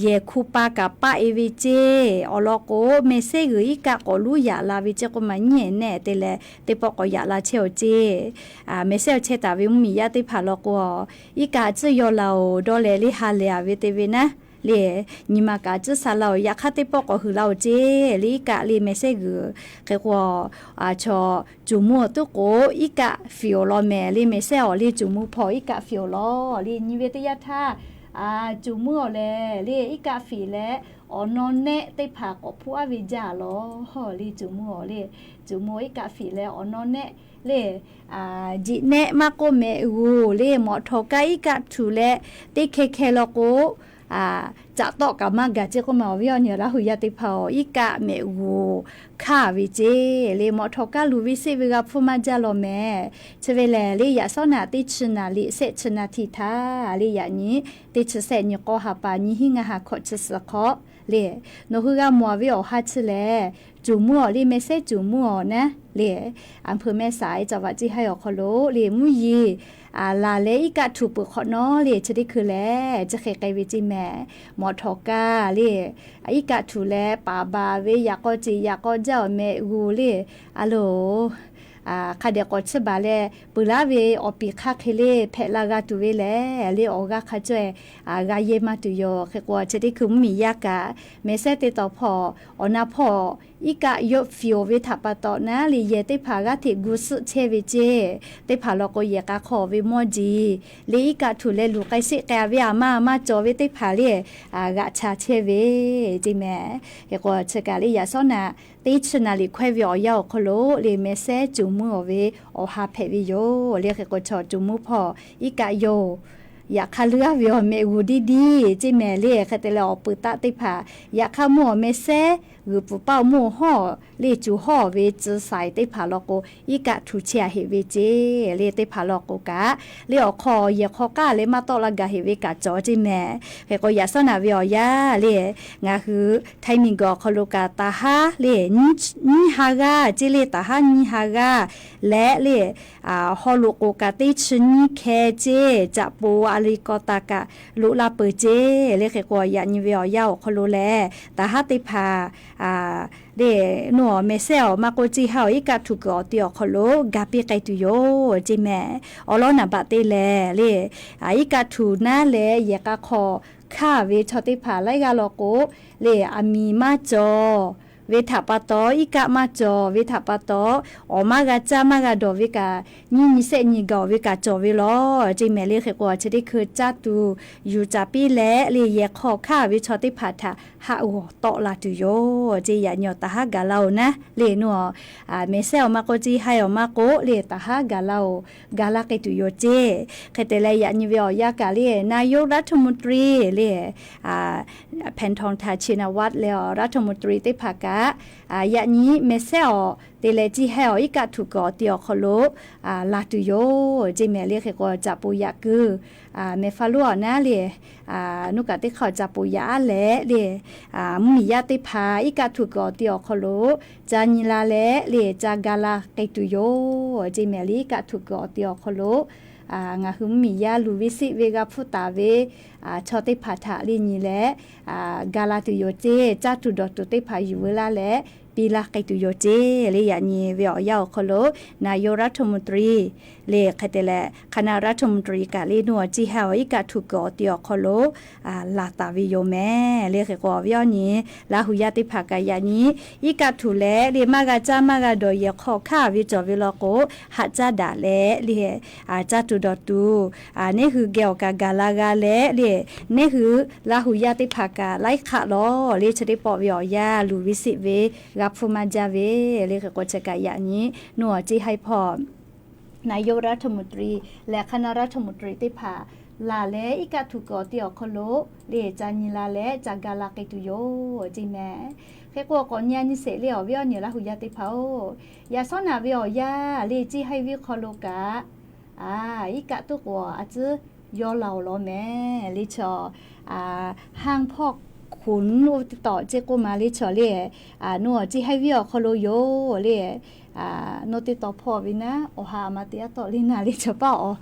yehˬ hku pa kaꞈ paˆ e ve ceˇ. Awˬ lawn k'o, meh sehˉ g'uiˬ iˉ kaˆ k'awꞈ luˉ yaꞈ la ve ceˇ k'oˆ ma, nyiˉ ehˍ nehˆ te leh teˇ pawˆ k'awꞈ yaꞈ la chehˇ awˬ ceˇ. Meh sehˉ awˬ chehˇ taˍ ve mvuhˇ miˬ yaˇ teˇ hpaˍ law k'o, iˉ kaˆ a ciˉ yaw la-oˬ dawˇ leh le ha lehˬ a ve te ve naˉ le, nyi ma kaꞈ a ciˉ sa la-oˬ, yaꞈ hk'aˇ teˇ pawˆ k'awꞈ huiˍ la-oˬ ceˇ le. Iˉ kaˆ le meh sehˉ g'uiˬ hk'e k'o, chaw cuˬ mvuhˇ awˬ tuˉ k'o, iˉ kaˆ fiˍ awˬ lawn mehˍ le. Meh sehˉ awˬ le cuˬ mvuhˇ hpawˇ iˉ kaˆ fiˍ awˬ lawn le. Nyi ve teˇ yanˇ htaˇ, cuˬ mvuhˇ awˬ lehˬ le, iˉ kaˆ fiˍ leh awˬ naw nehˆ teˇ hpaˍ k'awꞈ hpuˇ aˉ ve jaˇ lawˬ le. Cuˬ mvuhˇ awˬ le, cuˬ mvuhˇ iˉ kaˆ fiˍ leh awˬ naw nehˆ le, jiꞈ nehˆ maˇ k'oˆ mehꞈ g'uˬ le, mawꞈ htawˍ kaˇ iˉ kaˆ htuꞈ leh teˇ hkeh hkeh law k'o, caꞈ tawˆ kaꞈ maˇ gaˬ ceˇ k'oˆ ma, awˬ viˉ awˬ nyi Laˇ huˍ yaˇ teˇ hpaˍ-oˬ, iˉ kaˆ mehꞈ g'uˬ hk'aˇ ve ceˇ le. Mawꞈ htawˍ kaˇ luˬ ve seˆ ve g'a hpfuhˇ maˇ jaˇ law mehˍ. Chi ve lehˬ le, yaꞈ sawˉ naꞈ teˇ chi naˍ liꞈ sehˆ chi naˍ htiˇ htaˇ le, yaꞈ nyi teˇ chi sehˆ nyi k'awˇ ha pa nyiˇ hinˉ ngaˇ ha hkawꞈ chi suhˍ hk'aw le, nawˬ hui g'a mawˬ ve awˬ ha chi lehˬ, cuˬ mvuhˇ awˬ le, meh sehˉ cuˬ mvuhˇ awˬ naˉ le, อำเภอแม่สาย จังหวัดเชียงราย awˬ hk'aw lo le, mvuhˇ yeˬ laˬ leh iˉ kaˆ htuꞈ peuˬ hk'awꞈ nawˉ le, chi teˇ hkui lehˬ chi hk'e k'ai ve ceˇ mehˍ. Mawꞈ htawˍ kaˇ le, iˉ kaˆ htuꞈ leh paˍ baˬ ve yaꞈ k'aw ceˬ yaꞈ k'aw jaˇ awˬ mehꞈ g'uˬ le, a loˬ hk'a dehꞈ k'awꞈ chiˇ baˬ leh peuˬ laˉ ve awˬ piˍ hk'aˇ hk'e le hpehꞈ la g'a tuˬ ve lehˬ le, awˬ g'aˇ hk'a cawˇ-e g'a yehˇ maˇ tuˬ yoˬ. Hk'e k'o, chi teˇ hkui mvuhˇ miˬ yaˇ kaꞈ meh sehˉ teˇ taw hpawˇ awˬ na hpawˇ iˉ kaˆ yawˇ fiˍ-oˬ ve htaꞈ pa taw naˉ le, yehˬ teˇ hpaˍ g'aˇ hteꞈ gu suhˆ chehˇ ve ceˇ. Teˇ hpaˍ law k'o, yehˬ k'a hk'aw ve mawˇ jiˬ le, iˉ kaˆ htuꞈ leh luˬ k'ai sheˆ k'ai ve aˬ ma aˬ ma cawˬ ve teˇ hpaˍ le g'aꞈ cha chehˇ ve ceˇ mehˍ. Hk'e k'o, chi kaꞈ le yaꞈ sawˉ naꞈ teˇ chi naˍ liꞈ hkawehˇ ve awˬ yanˇ awˬ hk'aw lo le, meh sehˉ cuˬ mvuhˇ awˬ ve awˬ ha hpehꞈ ve yoˬ le. Hk'e k'o, chaw cuˬ mvuhˇ hpawˇ iˉ kaˆ yoˬ. Yaꞈ hk'aˇ leuˉ aˉ ve awˬ mehꞈ g'uˬ diˇ diˇ ceˇ mehˍ le. Hk'e te leh awˬ peuˬ taˆ teˇ hpaˍ, yaꞈ hk'aˇ mvuhˇ awˬ meh sehˉ g'uiˬ pfuhˍ paˆ mvuhˇ hawˉ le, cuˬ hawˉ ve tcuh saiˍ teˇ hpaˍ law k'o, iˉ kaˆ htuꞈ chehˇ a heꞈ ve ceˇ le. Teˇ hpaˍ law k'o kaꞈ le, awˬ hk'aw yehˬ hk'aw k'aˇ leh maˇ tawˆ la gaˬ heꞈ ve kaꞈ cawˬ ceˇ mehˍ. Hk'e k'o, yaꞈ sawˉ naꞈ ve awˬ yanˇ le, ngaˬ hui htaiˍ miˬ guiˬ awˬ hk'aw lo kaꞈ taˍ haˉ le, nyiˇ haˉ g'aˇ ceˇ le, taˍ haˉ nyiˇ haˉ g'aˇ leh le, haw loꞈ k'oˍ kaꞈ teˇ chi nyiˇ hkeh ceˇ, caꞈ poˍ a le k'aw taˍ kaꞈ loꞈ la peuˬ ceˇ le. Hk'e k'o, yaꞈ nyi ve awˬ yanˇ awˬ hk'aw lo lehˬ, taˍ haˉ teˇ hpaˍ le, nawˬ awˬ mehˍ sehˉ awˬ maˇ k'oˆ, ciˇ haiˉ awˬ iˉ kaˆ htuꞈ kuiˬ awˬ te awˬ hk'aw lo ga piˇ k'ai tuˬ yoˬ ceˇ mehˍ. Awˬ lawn naˍ baꞈ te lehˬ le, iˉ kaˆ htuꞈ naˉ leh yehˬ k'a hk'aw hkanˇ ve chaw teˇ hpaˍ laiˉ g'aˇ law k'o, le, aˬ miˍ maˇ cawˬ ve htaꞈ pa taw, iˉ kaˆ maˇ cawˬ ve htaꞈ pa taw, awˬ maˇ g'a caˇ maˇ g'a dawˬ ve kaꞈ, nyiˇ nyi sehˆ nyi gaˬ ve kaꞈ cawˬ ve law ceˇ mehˍ. Le hk'e k'o, chi teˇ hkui caˇ tuˬ yuˬ caˍ piˇ leh le, yehˬ hk'aw hkanˇ ve chaw teˇ hpaˍ htaꞈ haꞈ g'awˬ tawˆ la tuˬ yoˬ ceˇ. Yaꞈ nyi awˬ taˍ haˉ gaˬ la-oˬ naˉ le, nawˬ mehˍ sehˉ awˬ maˇ k'oˆ, ciˇ haiˉ awˬ maˇ k'oˆ le, taˍ haˉ gaˬ la-oˬ, ga laˇ k'ai tuˬ yoˬ ceˇ. Hk'e te leh yaꞈ nyi ve awˬ yanˇ kaꞈ le, naˍ yoˍ raˍ htoꞈ mvuhˇ tawˇ riˍ le, Paˍ htawnˍ htaꞈ Chiˇ naˍ vaˆ leh awˬ raˍ htoꞈ mvuhˇ tawˇ riˍ teˇ hpaˍ kaꞈ, yaꞈ nyi mehˍ sehˉ awˬ te leh ciˇ haiˉ awˬ iˉ kaˆ htuꞈ kuiˬ awˬ te awˬ hk'aw lo la tuˬ yoˬ ceˇ mehˍ. Le hk'e k'o, caꞈ poˍ yaꞈ kuiˬ mehˍ hpaˇ lonˉ awˬ naˉ le, nawˬ kaꞈ teˇ hk'aˇ caꞈ poˍ yaꞈ aˉ leh le, mvuhˇmiˬ yaˇ teˇ hpaˍ iˉ kaˆ htuꞈ kuiˬ awˬ te awˬ hk'aw lo ca nyi la leh le, ca ga la k'ai tuˬ yoˬ ceˇ mehˍ. Le iˉ kaˆ htuꞈ kuiˬ awˬ te awˬ hk'aw lo ngaˬ hui mvuhˇmiˬ yaˇ luˬ ve siˆ ve g'a hpfuhˇ taˍ ve chaw teˇ hpaˍ htaꞈ le nyi leh, ga la tuˬ yoˬ ceˇ. Caˇ tuˬ dawˬ tuˬ teˇ hpaˍ yuˬ veu laˇ leh, piˇ laˇ k'ai tuˬ yoˬ ceˇ. Le yaꞈ nyi ve awˬ yanˇ awˬ hk'aw lo, naˍ yoˍ raˍ htoꞈ mvuhˇ tawˇ riˍ le, hk'e te leh hk'aˬ naˆ raˍ htoꞈ mvuhˇ tawˇ riˍ kaꞈ le, nawˬ ciˇ haiˉ awˬ iˉ kaˆ htuꞈ kuiˬ awˬ te awˬ hk'aw lo la taˍ ve yoˬ mehˍ. Le hk'e k'o, awˬ viˉ awˬ nyi Laˇ huˍ yaˇ teˇ hpaˍ kaꞈ yaꞈ nyi iˉ kaˆ htuꞈ leh le, maˇ g'a caˇ maˇ g'a dawˬ yehˬ hk'aw hkanˇ ve cawˬ ve law k'o, haꞈ caˉ daꞈ leh le, caˇ tuˬ dawˬ tuˬ, neˇ hui geh awˬ kaꞈ gaˬ la g'a leh le, neˇ hui Laˇ huˍ yaˇ teˇ hpaˍ kaꞈ laiˉ hk'aˆ lawˬ le, chi teˇ pawˆ ve awˬ yanˇ luˬ ve siˆ ve g'a hpfuhˇ maˇ jaˇ ve. Le hk'e k'o, chi kaꞈ yaꞈ nyi nawˬ ciˇ haiˉ hpawˇ naˍ yoˍ raˍ htoꞈ mvuhˇ tawˇ riˍ leh hk'aˬ naˆ raˍ htoꞈ mvuhˇ tawˇ riˍ teˇ hpaˍ laˬ leh, iˉ kaˆ htuꞈ kuiˬ awˬ te awˬ hk'aw lo le, ca nyi la leh ca ga la k'ai tuˬ yoˬ ceˇ mehˍ. Hk'e k'o, k'awꞈ nyi a nyi sheˍ le, awˬ viˉ awˬ nyi Laˇ huˍ yaˇ teˇ hpaˍ-oˬ, yaꞈ shawˉ naꞈ ve awˬ yanˇ le, ciˇ haiˉ viˉ hk'aw lo kaꞈ iˉ kaˆ tuˉ k'o a tcuhˉ yawˇ laˬ-oˬ law mehˍ. Le chaw, hanˇ hpawˇ hkunˍ oˇ ve teˇ taw ceˇ k'oˆ ma le chaw le, nawˬ ciˇ haiˉ viˉ awˬ hk'aw lo yoˬ le, nawˬ teˇ taw hpawˇ ve naˉ, awˬ ha ma teˇ yaˇ tawˆ le naˉ le chaw paˇ awˬ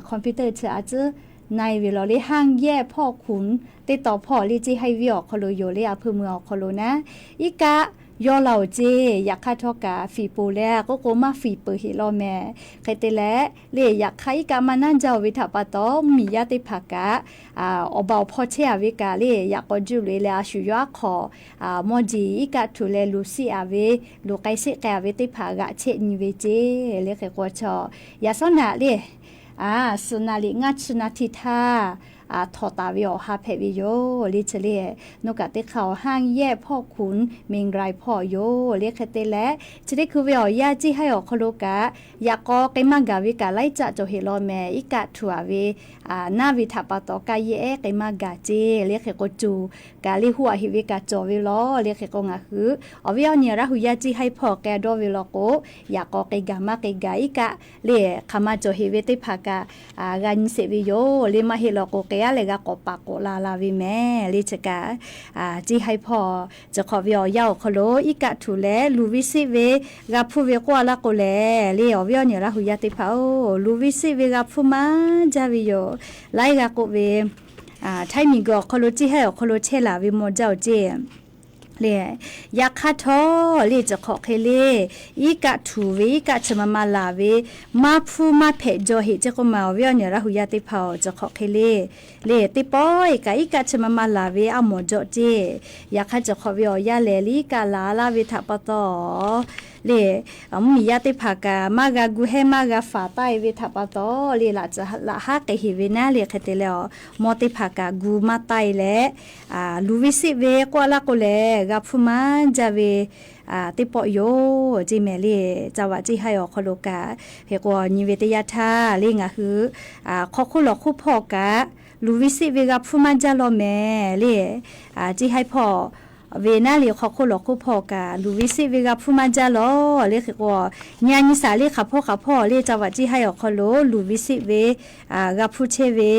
computer chi a tcuhˉ na-e ve law le, hanˇ yehˇ hpawˇ hkunˍ teˇ taw hpawˇ le, ciˇ haiˉ viˉ awˬ hk'aw lo yoˬ le, a hpui mui awˬ hk'aw lo naˉ, iˉ kaˆ yawˇ laˬ-oˬ ceˇ. Yaꞈ hk'aˇ htawˇ kaꞈ fiˍ poˬ leh k'oˆ k'o maˇ fiˍ peuˬ heˆ law mehˍ. Hk'e te leh le, yaꞈ hk'aˇ iˉ kaˆ maˇ naˉ jaˇ-oˬ ve htaꞈ pa taw, mvuhˇmiˬ yaˇ teˇ hpaˍ kaꞈ awˬ ba awˬ hpawˇ chehˇ-a ve kaꞈ le, yaꞈ k'aw juˇ loꞈ-e leh a shu yawˇ aˉ hk'awꞈ mawˇ jeˬ iˉ kaˆ htuꞈ leh luˬ siˆ-a ve, luˬ k'ai siˆ k'ai-a ve teˇ hpaˍ g'aꞈ chehˇ nyi ve ceˇ. Le hk'e k'o, chaw yaꞈ shawˉ naꞈ le, suhˍ naˍ liꞈ ngaˇ chi naˍ tiꞈ htaˇ htawꞈ taˍ ve awˬ ha hpehꞈ ve yoˬ le. Chi le, nawˬ kaꞈ teˇ hk'aˇ awˬ hanˇ yehˇ hpawˇ hkunˍ meˍ rai hpawˇ yoˬ le. Hk'e te leh, chi teˇ hkui ve awˬ yanˇ ciˇ haiˉ awˬ hk'aw lo kaꞈ yaꞈ k'aw k'ai maˇ gaˬ ve kaꞈ laiˉ caˆ cawˬ heˆ law mehˍ. Iˉ kaˆ htuꞈ-a ve naˉ ve htaꞈ pa taw, kaˇ yehˇ ehˉ k'ai maˇ gaˬ ceˇ. Le hk'e k'o, coˬ kaꞈ le huˉ-a heˆ ve kaꞈ cawˬ ve law. Le hk'e k'o, ngaˬ hui awˬ viˉ awˬ nyi Laˇ huˍ yaˇ ciˇ haiˉ hpawˇ k'ai dawˇ ve law k'o, yaꞈ k'aw k'ai gaˬ maˇ k'ai gaˬ, iˉ kaˆ le hk'aˬ ma cawˬ heˆ ve teˇ hpaˍ kaꞈ g'a nyi sheˍ ve yoˬ le. Maˇ heˆ law k'o, k'ai-a leh g'a k'awꞈ paˍ k'awꞈ la la ve mehˍ. Le chi kaꞈ ciˇ haiˉ hpawˇ chi hk'awꞈ ve awˬ yanˇ awˬ hk'aw lo iˉ kaˆ htuꞈ leh luˬ ve siˆ ve g'a hpfuhˇ ve k'oˆ-a laˇ k'o lehˬ, le awˬ viˉ awˬ nyi Laˇ huˍ yaˇ teˇ hpaˍ-oˬ, luˬ ve siˆ ve g'a hpfuhˇ maˇ jaˇ ve yoˬ. Laiˉ g'a k'oˆ ve, htaiˇ miˬ guiˬ awˬ hk'aw lo ciˇ haiˉ awˬ hk'aw lo chehˇ laˬ ve maw jaˇ-oˬ ceˇ le. Yaꞈ hk'aˇ htawˇ le, chi hk'awꞈ hk'e le, iˉ kaˆ htuꞈ ve iˉ kaˆ chi ma ma laˬ ve maˇ hpfuhˇ maˇ hpehꞈ jaw heˆ ceˇ k'oˆ ma. Awˬ viˉ awˬ nyi Laˇ huˍ yaˇ teˇ hpaˍ-oˬ, chi hk'awꞈ hk'e le, le teˇ pawˆ-e kaꞈ iˉ kaˆ chi ma ma laˬ ve a mawˬ jaw ceˇ. Yaꞈ hk'aˇ chi hk'awꞈ ve awˬ yanˇ lehˬ, le iˉ kaˆ laˬ laˇ ve htaꞈ pa taw le, mvuhˇmiˬ yaˇ teˇ hpaˍ kaꞈ maˇ g'a gu hehˉ maˇ g'a faˍ taˆ-e ve htaꞈ pa taw le, laꞈ haˉ k'ai heˆ ve naˉ le. Hk'e te leh, mawˇ teˇ hpaˍ kaꞈ gu maˇ taˆ-e leh, luˬ ve siˆ ve k'oˆ-a laˇ k'o lehˬ, g'a hpfuhˇ maˇ jaˇ ve teˇ pawˆ yoˬ ceˇ mehˍ le. Ca vaꞈ ciˇ haiˉ awˬ hk'aw lo kaꞈ, hk'e k'o nyi ve teˇ yanˇ htaˇ le, ngaˬ hui hk'aw hk'oˆ lawˬ hk'oˆ hpawˇ kaꞈ luˬ ve siˆ ve g'a hpfuhˇ maˇ jaˇ law mehˍ le. Ciˇ haiˉ hpawˇ ve naˉ le, hk'aw hk'oˆ lawˬ hk'oˆ hpawˇ kaꞈ luˬ ve siˆ ve g'a hpfuhˇ maˇ jaˇ law le. Hk'e k'o, nyi a nyi shaˍ le, hk'aˬ hpawˇ hk'aˬ hpawˇ le, ca vaꞈ ciˇ haiˉ awˬ hk'aw lo luˬ ve siˆ ve g'a hpfuhˇ chehˇ ve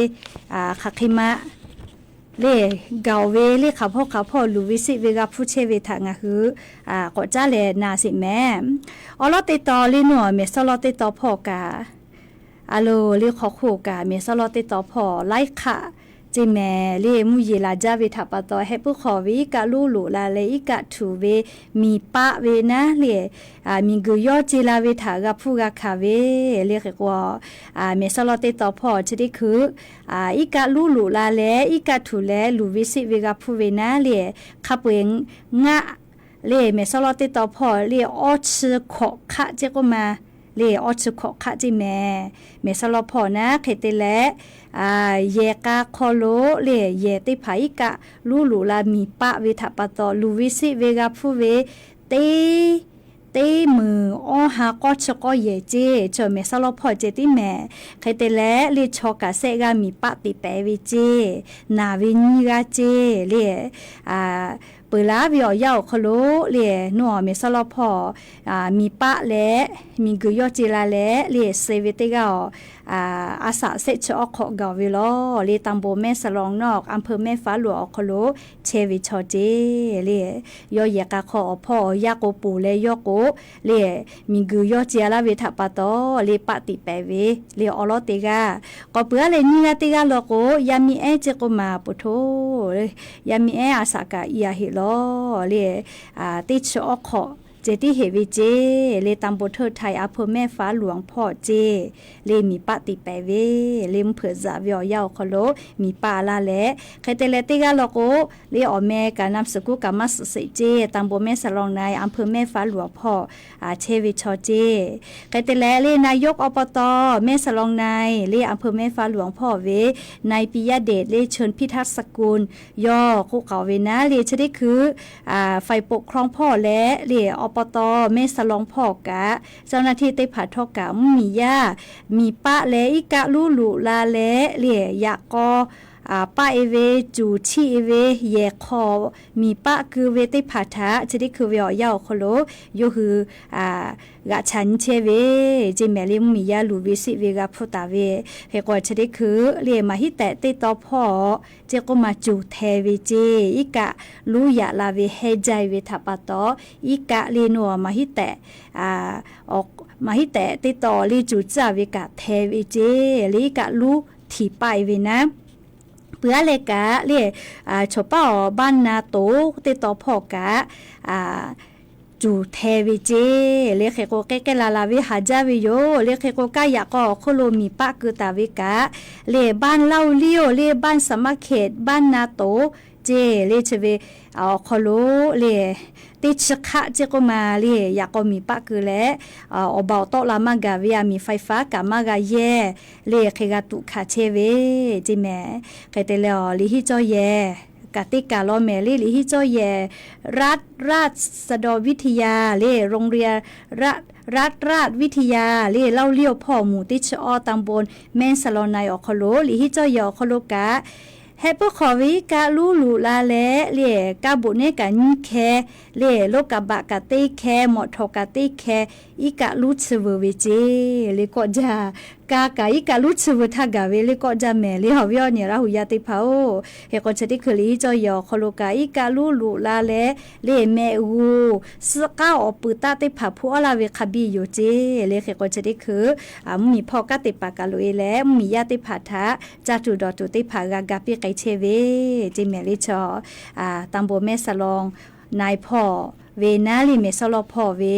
hk'aˬ hk'e ma le, gaˬ-oˬ ve le, hk'aˬ hpawˇ hk'aˬ hpawˇ luˬ ve siˆ ve g'a hpfuhˇ chehˇ ve htaꞈ ngaˬ hui k'awꞈ caˉ leh na sheˍ mehˍ. Awˬ lawˉ teˇ taw le, nawˬ mehˍ sawˉ lawˉ teˇ taw hpawˇ kaꞈ, a loˬ le, hk'aw hk'oˆ kaꞈ mehˍ sawˉ lawˉ teˇ taw hpawˇ laiˉ hk'aˆ Teˇ mehˍ le, mvuhˇ yeˬ laˬ jaˇ ve htaꞈ pa taw, heh puiˉ hk'aw ve iˉ kaˆ luˉ loꞈ la leh iˉ kaˆ htuꞈ ve miˬ paˆ ve naˉ le, miˬguiˬ yawˇ ce la ve htaꞈ g'a hpuˇ g'a hkanˍ ve le. Hk'e k'o, mehˬ sawˉ lawˇ teˇ taw hpawˇ chi teˇ hkui iˉ kaˆ luˉ loꞈ la leh iˉ kaˆ htuꞈ leh luˬ ve seˆ ve g'a hpuˇ ve naˉ le, hk'a peu-eˬ ngaˆ le, mehˬ sawˉ lawˇ teˇ taw hpawˇ le awˇ chi hkawꞈ hk'aˆ ceˇ k'oˆ ma le, awˇ chi hkawꞈ hk'aˆ ceˇ mehˍ. Mehˬ sawˉ lawˇ hpawˇ naˉ hk'e te leh, yehˬ k'a hk'aw lo le yehˬ teˇ hpaˍ iˉ kaˆ luˉ loꞈ la miˬ paˆ ve htaꞈ pa taw, luˬ ve seˆ ve g'a hpuˇ ve teˇ teˇ meunˍ awˇ ha k'awˇ chi k'awˇ yehˬ ceˇ, chaw mehˬ sawˉ lawˇ hpawˇ ceh tiˉ mehˍ. Hk'e te leh le chaw kaꞈ sehˆ g'aˇ miˬ paˆ teꞈ pehˍ ve ceˇ, naˬ ve nyiˇ g'aˇ ceˇ le. Peuˬ laˉ ve awˬ yanˇ awˬ hk'aw lo le, nawˬ mehˬ sawˉ lawˇ hpawˇ miˬ paˆ leh miˬguiˬ yawˇ ce la leh le suh ve teˇ g'aˇ awˬ a saꞈ sehˆ chi awˉ hk'awꞈ gaˬ ve lawˬ le, ตำบลแม่สลองนอก อำเภอแม่ฟ้าหลวง awˬ hk'aw lo chehˇ ve chaw ceˇ le. Yawˇ yehˬ k'a hk'aw awˬ hpawˇ awˬ yanˇ k'o ponˬ leh yawˇ k'o le, miˬguiˬ yawˇ ce laˇ ve htaꞈ pa taw le paˆ teꞈ pehˍ ve le awˬ lawˉ teˇ g'aˇ. K'awꞈ peuˬ aˉ leh nyiˇ g'aˇ teˇ g'aˇ law k'o, yaˇ miˇ ehˉ ceˇ k'oˆ ma, poˬ htoˇ, yaˇ miˇ ehˉ a saꞈ kaꞈ i a heꞈ lawˬ le, teˇ chi awˉ hk'awꞈ ceh tiˉ heꞈ ve ceˇ le, ตำบลเทิดไทย อำเภอแม่ฟ้าหลวง hpawˇ ceˇ le miˬ paˆ teꞈ pehˍ ve le, mvuhˇ hpeuꞈ zaꞈ ve awˬ yanˇ awˬ hk'aw lo miˬ paˆ laˇ leh, hk'e te leh teˇ g'aˇ law k'o le awˬ meh kaꞈ นามสกุล kaꞈ maˇ suhˍ sheˍ ceˇ, ตำบลแม่สลอง ใน อำเภอแม่ฟ้าหลวง hpawˇ chehˇ ve chaw ceˇ. Hk'e te leh le นายก อบต. แม่สลอง ใน le อำเภอแม่ฟ้าหลวง hpawˇ ve นายปิยเดช le เชิญพิทักษ์สกุล yawˇ k'oˆ k'aoˍ ve naˉ le chi teˇ hkui ฝ่ายปกครอง hpawˇ leh le อบต. แม่สลอง hpawˇ kaꞈ เจ้าหน้าที่ teˇ hpaˍ htawˇ kaꞈ mvuhˇ miˬ yaˇ miˬ paˆ leh iˉ kaˆ luˉ loꞈ la leh le yaꞈ k'aw paˆ e ve, cuˬ chiˆ e ve, yehˬ hk'aw miˬ paˆ keu ve teˇ hpaˍ htaꞈ chi teˇ hkui ve awˬ yanˇ awˬ hk'aw lo yawˇ hui g'aꞈ chaꞈ nyi chehˇ ve ceˇ mehˍ le, mvuhˇ miˬ yaˇ luˬ ve seˆ ve g'a hpuˇ taˍ ve. Hk'e k'o chi teˇ hkui le maˍ hiˉ tehꞈ teˇ taw hpawˇ ceˇ k'oˆ ma cuˬ hteh ve ceˇ, iˉ kaˆ luˉ yaꞈ la ve heh jaiˇ ve htaꞈ pa taw, iˉ kaˆ le nawˬ maˍ hiˉ tehꞈ maˍ hiˉ tehꞈ teˇ taw le cuˬ tcuhˉ ve kaꞈ hteh ve ceˇ le, iˉ kaˆ luˉ htiˍ paˆ e ve naˉ. Peuˬ aˉ leh kaꞈ le, chaw paˉ awˬ บ้านนาโต teˇ taw hpawˇ kaꞈ cuˬ hteh ve ceˇ le. Hk'e k'o k'ehˆ k'ehˆ la la ve haˍ jaˇ ve yoˬ le. Hk'e k'o kaˇ yaꞈ k'aw awˬ hk'oˆ lo miˬ paˆ keu taˍ ve kaꞈ le บ้านเล้าเลี้ยว le บ้านสามัคคี บ้านนาโต ceˇ le chi ve awˬ hk'aw lo le teˇ chi hk'aˆ ceˇ k'oˆ ma le yaꞈ k'aw miˬ paˆ keu leh, awˬ baˬ awˬ tawˆ la maˇ gaˬ ve a miˬ ไฟฟ้า kaꞈ maˇ g'a yehˇ le hk'e g'a tuꞈ hkanˍ chehˇ ve ceˇ mehˍ. Hk'e te leh awˬ liꞈ hiˉ cawˇ yehˬ kaꞈ teˇ kaˬ law mehˍ le, liꞈ hiˉ cawˇ yehˬ รัฐราชดำเนินวิทยา le โรงเรียน รัฐราชวิทยา le เล้าเลี้ยว hpawˇ mvuhˇ teˇ chi awˇ ตำบลแม่สลอง ใน awˬ hk'aw lo liꞈ hiˉ cawˇ yehˬ awˬ hk'aw lo kaꞈ heh puiˉ hk'aw ve iˉ kaˆ luˉ loꞈ la leh le kaˇ boꞈ neˉ kaꞈ nyiˇ hkeh le รถกระบะ kaꞈ teˇ hkeh, มอเตอร์ไซค์ kaꞈ teˇ hkeh, iˉ kaˆ luˉ chi veuˬ ve ceˇ le kawˆ jaˇ. Kaˇ kaꞈ iˉ kaˆ luˉ chi veuˬ htaˇ gaˬ ve le kawˆ jaˇ mehˍ le. Awˬ viˉ awˬ nyi Laˇ huˍ yaˇ teˇ hpaˍ-oˬ, hk'e k'o chi teˇ hkui liꞈ hiˉ cawˇ yehˬ awˬ hk'aw lo kaꞈ iˉ kaˆ luˉ loꞈ la leh le mehˆ g'uˇ suhˆ k'aˉ awˬ peuˬ taˆ teˇ hpaˍ hpu awˉ laˇ ve hk'a biˇ yoˬ ceˇ le. Hk'e k'o chi teˇ hkui mvuhˇ miˬ hpawˇ kanˉ te paˍ kaꞈ loꞈ e leh mvuhˇ miˬ yaˇ teˇ hpaˍ htaꞈ caˇ tuˬ dawˬ tuˬ teˇ hpaˍ g'a ga piˇ k'ai chehˇ ve ceˇ mehˍ le. Chaw ตำบลแม่สลอง ใน hpawˇ ve naˉ le mehˍ sawˉ lawˇ hpawˇ ve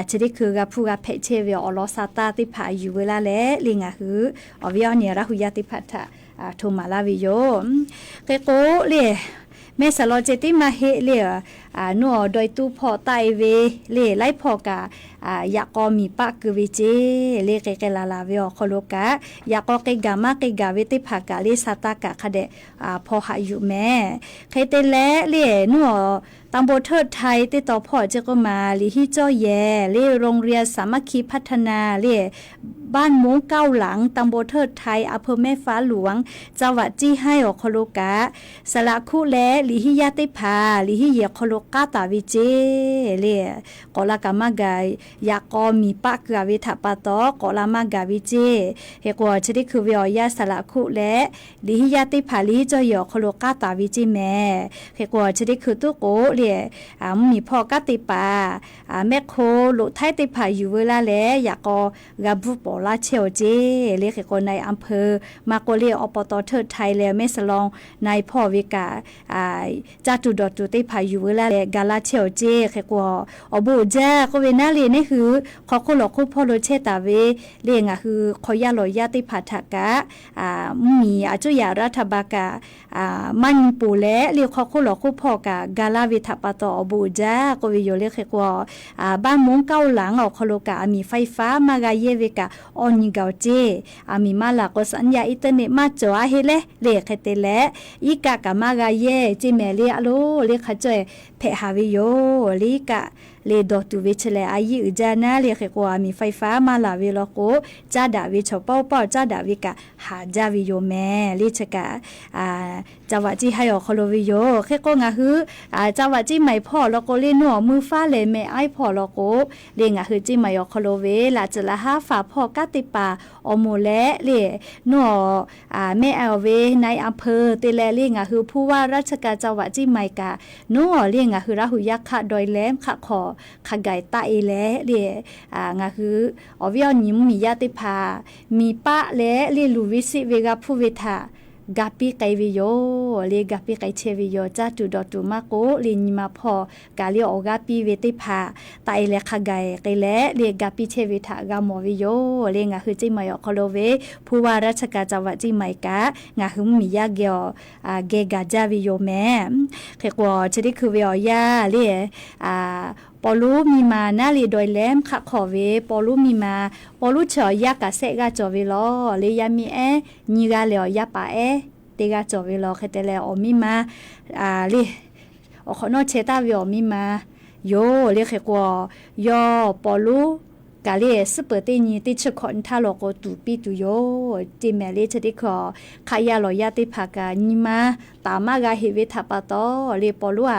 chi teˇ hkui g'a hpuˇ g'a hpehꞈ chehˇ ve awˬ lawn sa taˇ teˇ hpaˍ yuˬ veu laˇ leh le ngaˬ hui awˬ viˉ awˬ nyi Laˇ huˍ yaˇ teˇ hpaˍ htaꞈ hto maˍ laˇ ve yoˬ. Hk'e k'o le mehˆ saˍ law ceh tiˉ maˇ heˆ le, nawˬ awˬ dawˇ e tuˇ hpawˇ taˆ e ve le laiˉ hpawˇ kaꞈ yaꞈ k'aw miˬ paˆ keu ve ceˇ le. K'e k'ai laˬ laˬ ve awˬ hk'aw lo kaꞈ yaꞈ k'aw k'e gaˬ maˇ k'e gaˬ ve teˇ hpaˍ kaꞈ le sa taˇ kaꞈ hk'a dehꞈ hpaw haꞈ yuˬ mehˍ. Hk'e te leh le nawˬ awˬ ตำบลเทิดไทย teˇ taw hpawˇ ceˇ k'oˆ ma liꞈ hiˉ cawˇ yehˬ le โรงเรียนสามัคคีพัฒนา le บ้านมุ้งเก้าหลัง ตำบลเทิดไทย อำเภอแม่ฟ้าหลวง จังหวัดเชียงราย awˬ hk'aw lo kaꞈ saˍ laꞈ hkuˆ leh liꞈ hiˉ yaˇ teˇ hpaˍ liꞈ hiˉ yehˬ hk'aw lo k'aˉ taˍ ve ceˇ le. K'awꞈ la kaꞈ maˇ gaˬ, yaꞈ k'aw miˬ paˆ keu a ve htaꞈ pa taw k'awꞈ la maˇ gaˬ ve ceˇ. Hk'e k'o chi teˇ hkui ve awˬ yanˇ saˍ laꞈ hkuˆ leh liꞈ hiˉ yaˇ teˇ hpaˍ liꞈ hiˉ cawˇ yehˬ awˬ hk'aw lo k'aˉ taˍ ve ceˇ mehˍ. Hk'e k'o chi teˇ hkui tuˉ k'o le mvuhˇ miˬ hpawˇ kanˉ te paˍ mehˆ hk'o loꞈ htaiˉ teˇ hpaˍ yuˬ veu laˇ leh yaꞈ k'aw g'a bvuhˇ paw laˇ chehˇ awˬ ceˇ le. Hk'e k'o นายอำเภอ maˇ k'oˆ le อบต. เทิดไทย leh แม่สลอง na e hpawˇ ve kaꞈ, caˇ tuˬ dawˬ tuˬ teˇ hpaˍ yuˬ veu laˇ leh ga laˇ chehˇ awˬ ceˇ. Hk'e k'o, awˬ bon uiˍ jaˇ k'oˆ ve naˉ le, neˇ hui hk'aw hk'oˆ lawˬ hk'oˆ hpawˇ lo chehˇ taˍ ve le ngaˬ hui hk'aw yaˇ lawˬ yaˇ teˇ hpaˍ htaꞈ kaꞈ, mvuhˇmiˬ aˬ cuˇ yaꞈ รัฐบาล kaꞈ maˇ nyi poˬ leh le hk'aw hk'oˆ lawˬ hk'oˆ hpawˇ kaꞈ ga laˇ ve htaꞈ pa taw awˬ bon uiˍ jaˇ k'oˆ ve yoˬ le. Hk'e k'o, บ้านโม้งเก๊าหลัง awˬ hk'aw lo kaꞈ aˬ miˍ ไฟฟ้า maˇ g'a yehˇ ve kaꞈ awˇ nyi gaˬ awˬ ceˇ. Aˬ miˍ maˇ laˬ k'o สัญญาณอินเทอร์เน็ต maˇ cawˬ a heˆ leh le hk'e te leh, iˉ kaˆ kaꞈ maˇ g'a yehˇ ceˇ mehˍ le a lo le hk'a cawˇ hpehꞈ haˍ ve yoˬ le. Iˉ kaˆ le dawˬ tuˬ ve chi lehˬ a yiˇ uiˍ jaˇ naˉ le. Hk'e k'o aˬ miˍ ไฟฟ้า maˇ laˬ ve law k'o, caˇ daꞈ ve chaw pawˆ pawˆ caˇ daꞈ ve kaꞈ haˍ jaˇ ve yoˬ mehˍ le. Chi kaꞈ caˇ vaꞈ ceˇ haiˉ awˬ hk'aw lo ve yoˬ. Hk'e k'o ngaˬ hui caˇ vaꞈ ceˇ maiˍ hpawˇ law k'o le, nawˬ awˬ meuˇ faˉ lehˬ mehˍ aiˉ hpawˇ law k'o le, ngaˬ hui ceˇ maiˍ awˬ hk'aw lo ve laꞈ tcuhˍ laꞈ haˉ faˍ hpawˇ kanˉ teˇ hpaˍ awˬ moˍ leh le, nawˬ mehˆ a awˬ ve นายอำเภอ te leh le ngaˬ hui ผู้ว่าราชการจังหวัดเชียงใหม่ kaꞈ nawˬ le ngaˬ hui Laˇ huˍ yaˇ hk'aˆ dawˇ e leh hk'aˆ hk'aw hk'a gaˬ taˆ e leh le, ngaˬ hui awˬ viˉ awˬ nyi mvuhˇmiˬ yaˇ teˇ hpaˍ miˬ paˆ leh le luˬ ve seˆ ve g'a hpuˇ ve htaꞈ ga piˇ k'ai ve yoˬ le. Ga piˇ k'ai chehˇ ve yoˬ. Caˇ tuˬ dawˬ tuˬ maˇ k'oˆ le nyi ma hpawˇ kaꞈ le awˬ g'aˇ piˇ ve teˇ hpaˍ taˆ e leh hk'a gaˬ k'ai leh le ga piˇ chehˇ ve htaꞈ g'a mawˬ ve yoˬ le. Ngaˬ hui ceˇ maiˍ awˬ hk'aw lo ve ผู้ว่าราชการจังหวัดเชียงใหม่ kaꞈ ngaˬ hui mvuhˇmiˬ yaˇ geh awˬ geh gaˬ jaˇ ve yoˬ mehˍ. Hk'e k'o chi teˇ hkui ve awˬ yanˇ le, ปอลุ miˇ ma naˉ le dawˇ e leh hk'aˆ hk'aw ve ปอลุ miˇ ma, ปอลุ chi awˬ yaˇ kaꞈ sehˆ g'aˇ cawˬ ve law le. Yaˇ miˇ ehˉ nyiˇ g'aˇ leh awˬ yaˇ paˍ ehˉ teˇ g'aˇ cawˬ ve law. Hk'e te leh awˬ miˇ ma le awˬ hk'awꞈ nawˉ chehˇ taˍ ve awˬ miˇ ma yoˬ le. Hk'e k'o yawˇ ปอลุ kaꞈ le suhˉ peuˬ teˇ nyi teˇ chi hkawꞈ nyi htaˇ law k'o tuˍ piˇ tuˬ yoˬ ceˇ mehˍ le. Chi teˇ hkui hk'aˆ yaˇ lawˬ yaˇ teˇ hpaˍ kaꞈ nyi ma taˍ maˇ g'a heꞈ ve htaꞈ pa taw le ปอลุ a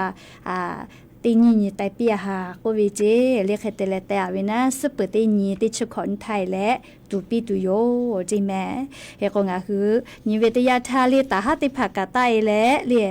teˇ nyi nyi taiˍ piˇ a ha k'oˆ ve ceˇ le. Hk'e te leh taiˍ a ve naˉ suhˉ peuˬ teˇ nyi teˇ chi hkawꞈ nyi htaˇ leh tuˍ piˇ tuˬ yoˬ ceˇ mehˍ. Hk'e k'o ngaˬ hui nyi ve teˇ yanˇ htaˇ le taˍ haˉ teˇ hpaˍ kaꞈ taˆ e leh le,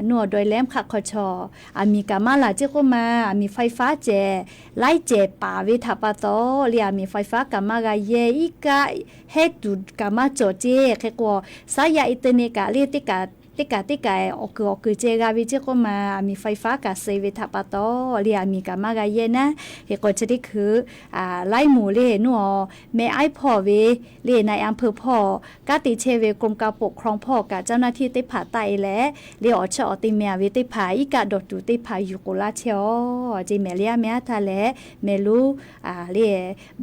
nawˬ awˬ dawˇ e leh hk'aˆ hk'aw chaw aˬ miˍ kaꞈ maˇ laˬ ceˇ k'oˆ ma, aˬ miˍ ไฟฟ้า cehˬ laiˉ cehˬ paˍ ve htaꞈ pa taw le aˬ miˍ ไฟฟ้า kaꞈ maˇ g'a yehˇ, iˉ kaˆ hehˉ tuˬ kaꞈ maˇ cawˬ ceˇ. Hk'e k'o สัญญาณอินเทอร์เน็ต kaꞈ le teˇ kaꞈ teˇ kaꞈ teˇ kaꞈ awˬ kuiˬ awˬ kuiˬ ceh g'a ve ceˇ k'oˆ ma, aˬ miˍ ไฟฟ้า kaꞈ suh ve htaꞈ pa taw le aˬ miˍ kaꞈ maˇ g'a yehˇ naˉ. Hk'e k'o chi teˇ hkui laiˉ moˍ le nawˬ awˬ mehˆ aiˉ hpawˇ ve le นายอำเภอ hpawˇ kanˉ te chehˇ ve กรมการปกครอง hpawˇ kaꞈ เจ้าหน้าที่ teˇ hpaˍ taˆ e leh le awˬ chawˇ awˬ te meh a ve teˇ hpaˍ iˉ kaˆ dawˬ tuˬ teˇ hpaˍ yuˬ k'oˍ laˇ chehˇ aw ceˇ mehˍ le. A meh a htaˇ leh mehˍ lonˉ le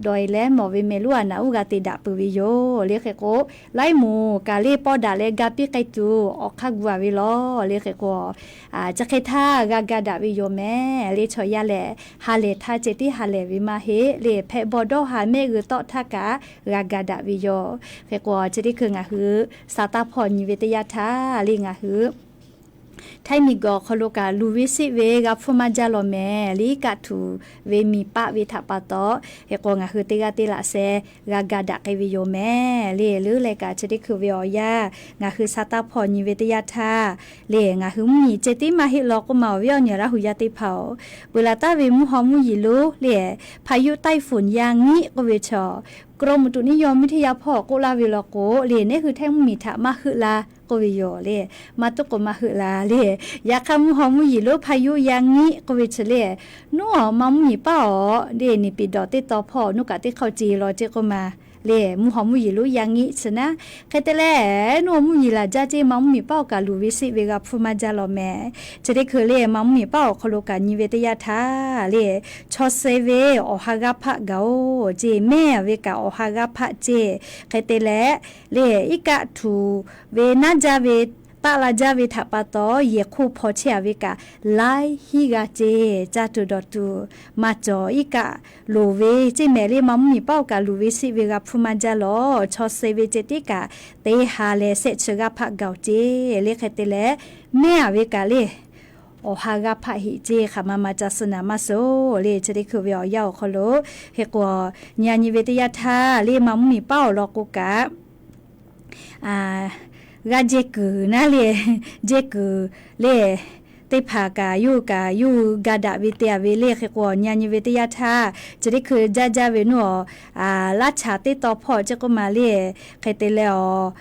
dawˇ e leh mawˬ ve mehˍ lonˉ a naꞈ uˉ g'a te daꞈ peuˬ ve yoˬ le. Hk'e k'o laiˉ moˍ kaꞈ le pawˇ daꞈ leh ga piˇ k'ai tuˬ awˬ hk'aˇ gu a ve law le. Hk'e k'o chi hk'e htaˇ g'a ga daꞈ ve yoˬ mehˍ le. Chaw yaˇ lehˬ ha lehˬ htaˇ ceh tiˉ ha lehˬ ve maˇ heˆ le. Hpehꞈ bawˬ dawˇ haˍ mehˆ g'uiˬ tawˆ htaˇ kaꞈ g'a ga daꞈ ve yoˬ. Hk'e k'o chi teˇ hkui ngaˬ hui sa taˇ hpawˇ nyi ve teˇ yanˇ htaˇ le ngaˬ hui Htaiˇ miˬguiˬ awˬ hk'aw lo kaꞈ luˬ ve seˆ ve g'a hpfuhˇ maˇ jaˇ law mehˍ le. Iˉ kaˆ htuꞈ ve miˬ paˆ ve htaꞈ pa taw, hk'e k'o ngaˬ hui teˇ g'aˇ teˇ laꞈ sheh g'a ga daꞈ k'ai ve yoˬ mehˍ le. Leuˉ leh kaꞈ chi teˇ hkui ve awˬ yanˇ ngaˬ hui sa taˇ hpawˇ nyi ve teˇ yanˇ htaˇ le, ngaˬ hui mvuhˇmiˬ ceh tiˉ maˇ heˆ law k'oˆ ma awˬ viˉ awˬ nyi Laˇ huˍ yaˇ teˇ hpaˍ oˬ, peuˬ laˬ taˍ ve mvuhˇ haw mvuhˇ yeˬ lonˉ le, พายุไต้ฝุ่น Yangit k'oˆ ve chaw กรมอุตุนิยมวิทยา hpawˇ k'oˆ laˇ ve law k'o le, neˉ hui Htaiˇ mvuhˇmiˬ htaꞈ maˇ heuˆ la k'oˆ ve yoˬ le. Maˇ tuˉ k'o maˇ heuˆ la le. Yaꞈ hk'aˇ mvuhˇ haw mvuhˇ yeˬ lonˉ พายุ Yangit k'oˆ ve chi le, nuˉ awˬ ma mvuhˇmiˬ paˉ awˬ le, niˍ piˍ dawˬ teˇ taw hpawˇ nuˉ kaꞈ teˇ hk'aw ce law ceˇ k'oˆ ma le. Mvuhˇ haw mvuhˇ yeˬ lonˉ Yangit chi naˉ, hk'e te leh nuˉ awˬ mvuhˇmiˬ laˬ jaˇ ceˇ, ma mvuhˇmiˬ paˉ awˬ kaꞈ luˬ ve seˆ ve g'a hpfuhˇ maˇ jaˇ law mehˍ. Chi teˇ hkui le ma mvuhˇmiˬ paˉ awˬ hk'aw lo kaꞈ nyi ve teˇ yanˇ htaˇ le, chaw suh ve awˬ ha g'aˇ hpaˆ gaˬ oˬ ceˇ, mehˆ ve kaꞈ awˬ ha g'aˇ hpaˆ ceˇ. Hk'e te leh le, iˉ kaˆ htuꞈ ve naˉ jaˇ ve, taˆ la jaˇ ve htaꞈ pa taw yehˬ hk'oˆ hpaw chehˇ a ve kaꞈ laiˉ hinˉ g'aˇ ceˇ. Caˇ tuˬ dawˬ tuˬ maˇ cawˬ, iˉ kaˆ loˍ ve ceˇ mehˍ le. Ma mvuhˇmiˬ paˉ awˬ kaꞈ luˬ ve seˆ ve g'a hpfuhˇ maˇ jaˇ law. Chaw suh ve ceh tiˉ kaꞈ teˇ ha leh sehˆ chi g'aˇ hpaˆ gaˬ oˬ ceˇ le. Hk'e te leh mehˆ a ve kaꞈ le awˬ ha g'aˇ hpaˆ heˆ ceˇ. Hk'aˬ ma ma ca suh naˍ maˇ suh le. Chi teˇ hkui ve awˬ yanˇ awˬ hk'aw lo hk'e k'o, nyi a nyi ve teˇ yanˇ htaˇ le ma mvuhˇmiˬ paˉ awˬ lawn k'o kaꞈ g'a jehˇ kuiˬ naˉ le, jehˇ kuiˬ le, teˇ hpaˍ kaꞈ yawˇ hui kaꞈ yawˇ hui ga daꞈ ve te a ve le. Hk'e k'o, awˬ nyi a nyi ve teˇ yanˇ htaˇ chi teˇ hkui jaˇ jaˇ ve nuˇ awˬ, laˇ chaˍ teˇ taw hpawˇ chi k'oˆ ma le. Hk'e te leh awˬ,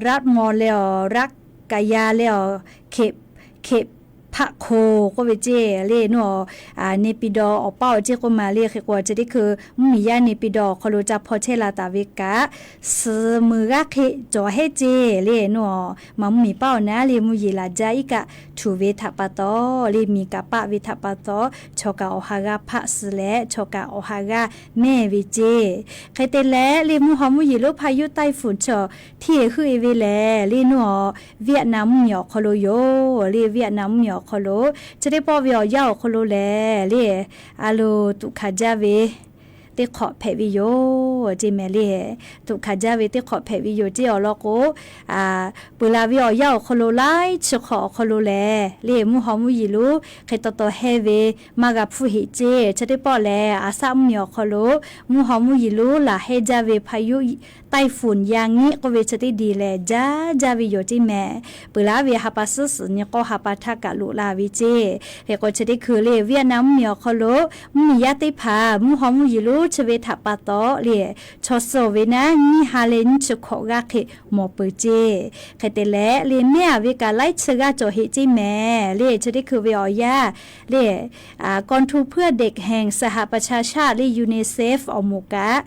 Raˇ maw leh awˬ, Raˇ kaˍ yaˇ leh awˬ, Hkeꞈ hpaˆ hk'oˍ k'oˆ ve ceˇ le nuˇ awˬ, Neˇ piˇ daw awˬ paˆ awˬ ceˇ k'oˆ ma le. Hk'e k'o, chi teˇ hkui mvuhˇmiˬ yaˇ Neˇ piˇ daw awˬ hk'aw lo ca hpaw chehˇ la taˍ ve kaꞈ, suhˍ meuˍ g'aˇ hk'e cawˬ hehˉ ceˇ le nuˇ awˬ, maˍ mvuhˇmiˬ paˇ awˬ naˉ le mvuhˇ yeˬ laˬ jaˇ iˉ kaˆ htuꞈ ve htaꞈ pa taw le, miˬ kaꞈ paˆ ve htaꞈ pa taw, chaw kaꞈ awˬ ha g'aˇ hpaˆ suh leh chaw kaꞈ awˬ ha g'aˇ mehˇ ve ceˇ. Hk'e te leh le, mvuhˇ haw mvuhˇ yeˬ lonˉ พายุไต้ฝุ่น chaw hteˇ heuˆ e ve lehˬ le nuˇ awˬ, Vietnam mvuhˇmiˬ awˬ hk'aw lo yoˬ le. Vietnam mvuhˇmiˬ awˬ hk'aw lo chi teˇ pawˆ ve awˬ yanˇ awˬ hk'aw lo lehˬ le, a lo tuꞈ hkanˍ jaˇ ve teˇ hk'awꞈ hpehꞈ ve yoˬ ceˇ mehˍ le. Tuꞈ hkanˍ jaˇ ve teˇ hk'awꞈ hpehꞈ ve yoˬ ceˇ. Awˬ lawn k'o, peuˬ la ve awˬ yanˇ awˬ hk'aw lo laiˉ chi hk'awꞈ awˬ hk'aw lo lehˬ le, mvuhˇ haw mvuhˇ yeˬ lonˉ hk'e taw taw hehˇ ve maˇ g'a hpfuhˇ heꞈ ceˇ. Chi teˇ pawˆ lehˬ, aˬ saˆ mvuhˇmiˬ awˬ hk'aw lo mvuhˇ haw mvuhˇ yeˬ lonˉ laˬ hehˇ jaˇ ve พายุไต้ฝุ่น Yangiˆ k'oˆ ve chi teˇ diˬ lehˬ jaˇ jaˇ ve yoˬ ceˇ mehˍ. Peuˬ laˉ ve ha pa suhˉ suhˍ nyi k'awˇ ha pa htaˇ kaꞈ loꞈ la ve ceˇ. Hk'e k'o, chi teˇ hkui le Vietnam mvuhˇmiˬ awˬ hk'aw lo mvuhˇmiˬ yaˇ teˇ hpaˍ mvuhˇ haw mvuhˇ yeˬ lonˉ chi ve htaꞈ pa taw le, chaw suh ve naˉ nyiˇ ha leh nyiˇ chi hkawꞈ g'aˇ hk'e mawˬ peuˬ ceˇ. Hk'e te leh le, mehˇ a ve kaꞈ laiˉ chi g'aˇ cawˬ heꞈ ceˇ mehˍ le. Chi teˇ hkui ve awˬ yanˇ le, กองทุนเพื่อเด็กแห่งสหประชาชาติ le UNICEF awˬ moˍ kaꞈ,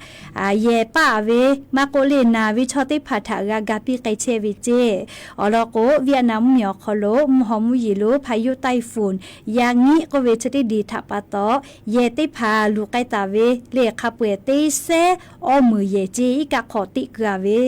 yehˬ paˆ ve maˇ k'oˆ le, naˬ ve chaw teˇ hpaˍ htaꞈ g'a ga piˇ k'ai chehˇ ve ceˇ. Awˬ lawn k'o, Vietnam mvuhˇmiˬ awˬ hk'aw lo mvuhˇ haw mvuhˇ yeˬ lonˉ พายุไต้ฝุ่น Yangiˆ k'oˆ ve chi teˇ diˬ htaꞈ pa taw, yehˬ teˇ hpaˍ luˬ k'ai taˍ ve le, hk'a peu-eˬ teˇ sehˉ awˇ meunˍ yehˬ ceˇ iˉ kaˆ hk'awꞈ teˆ keu a ve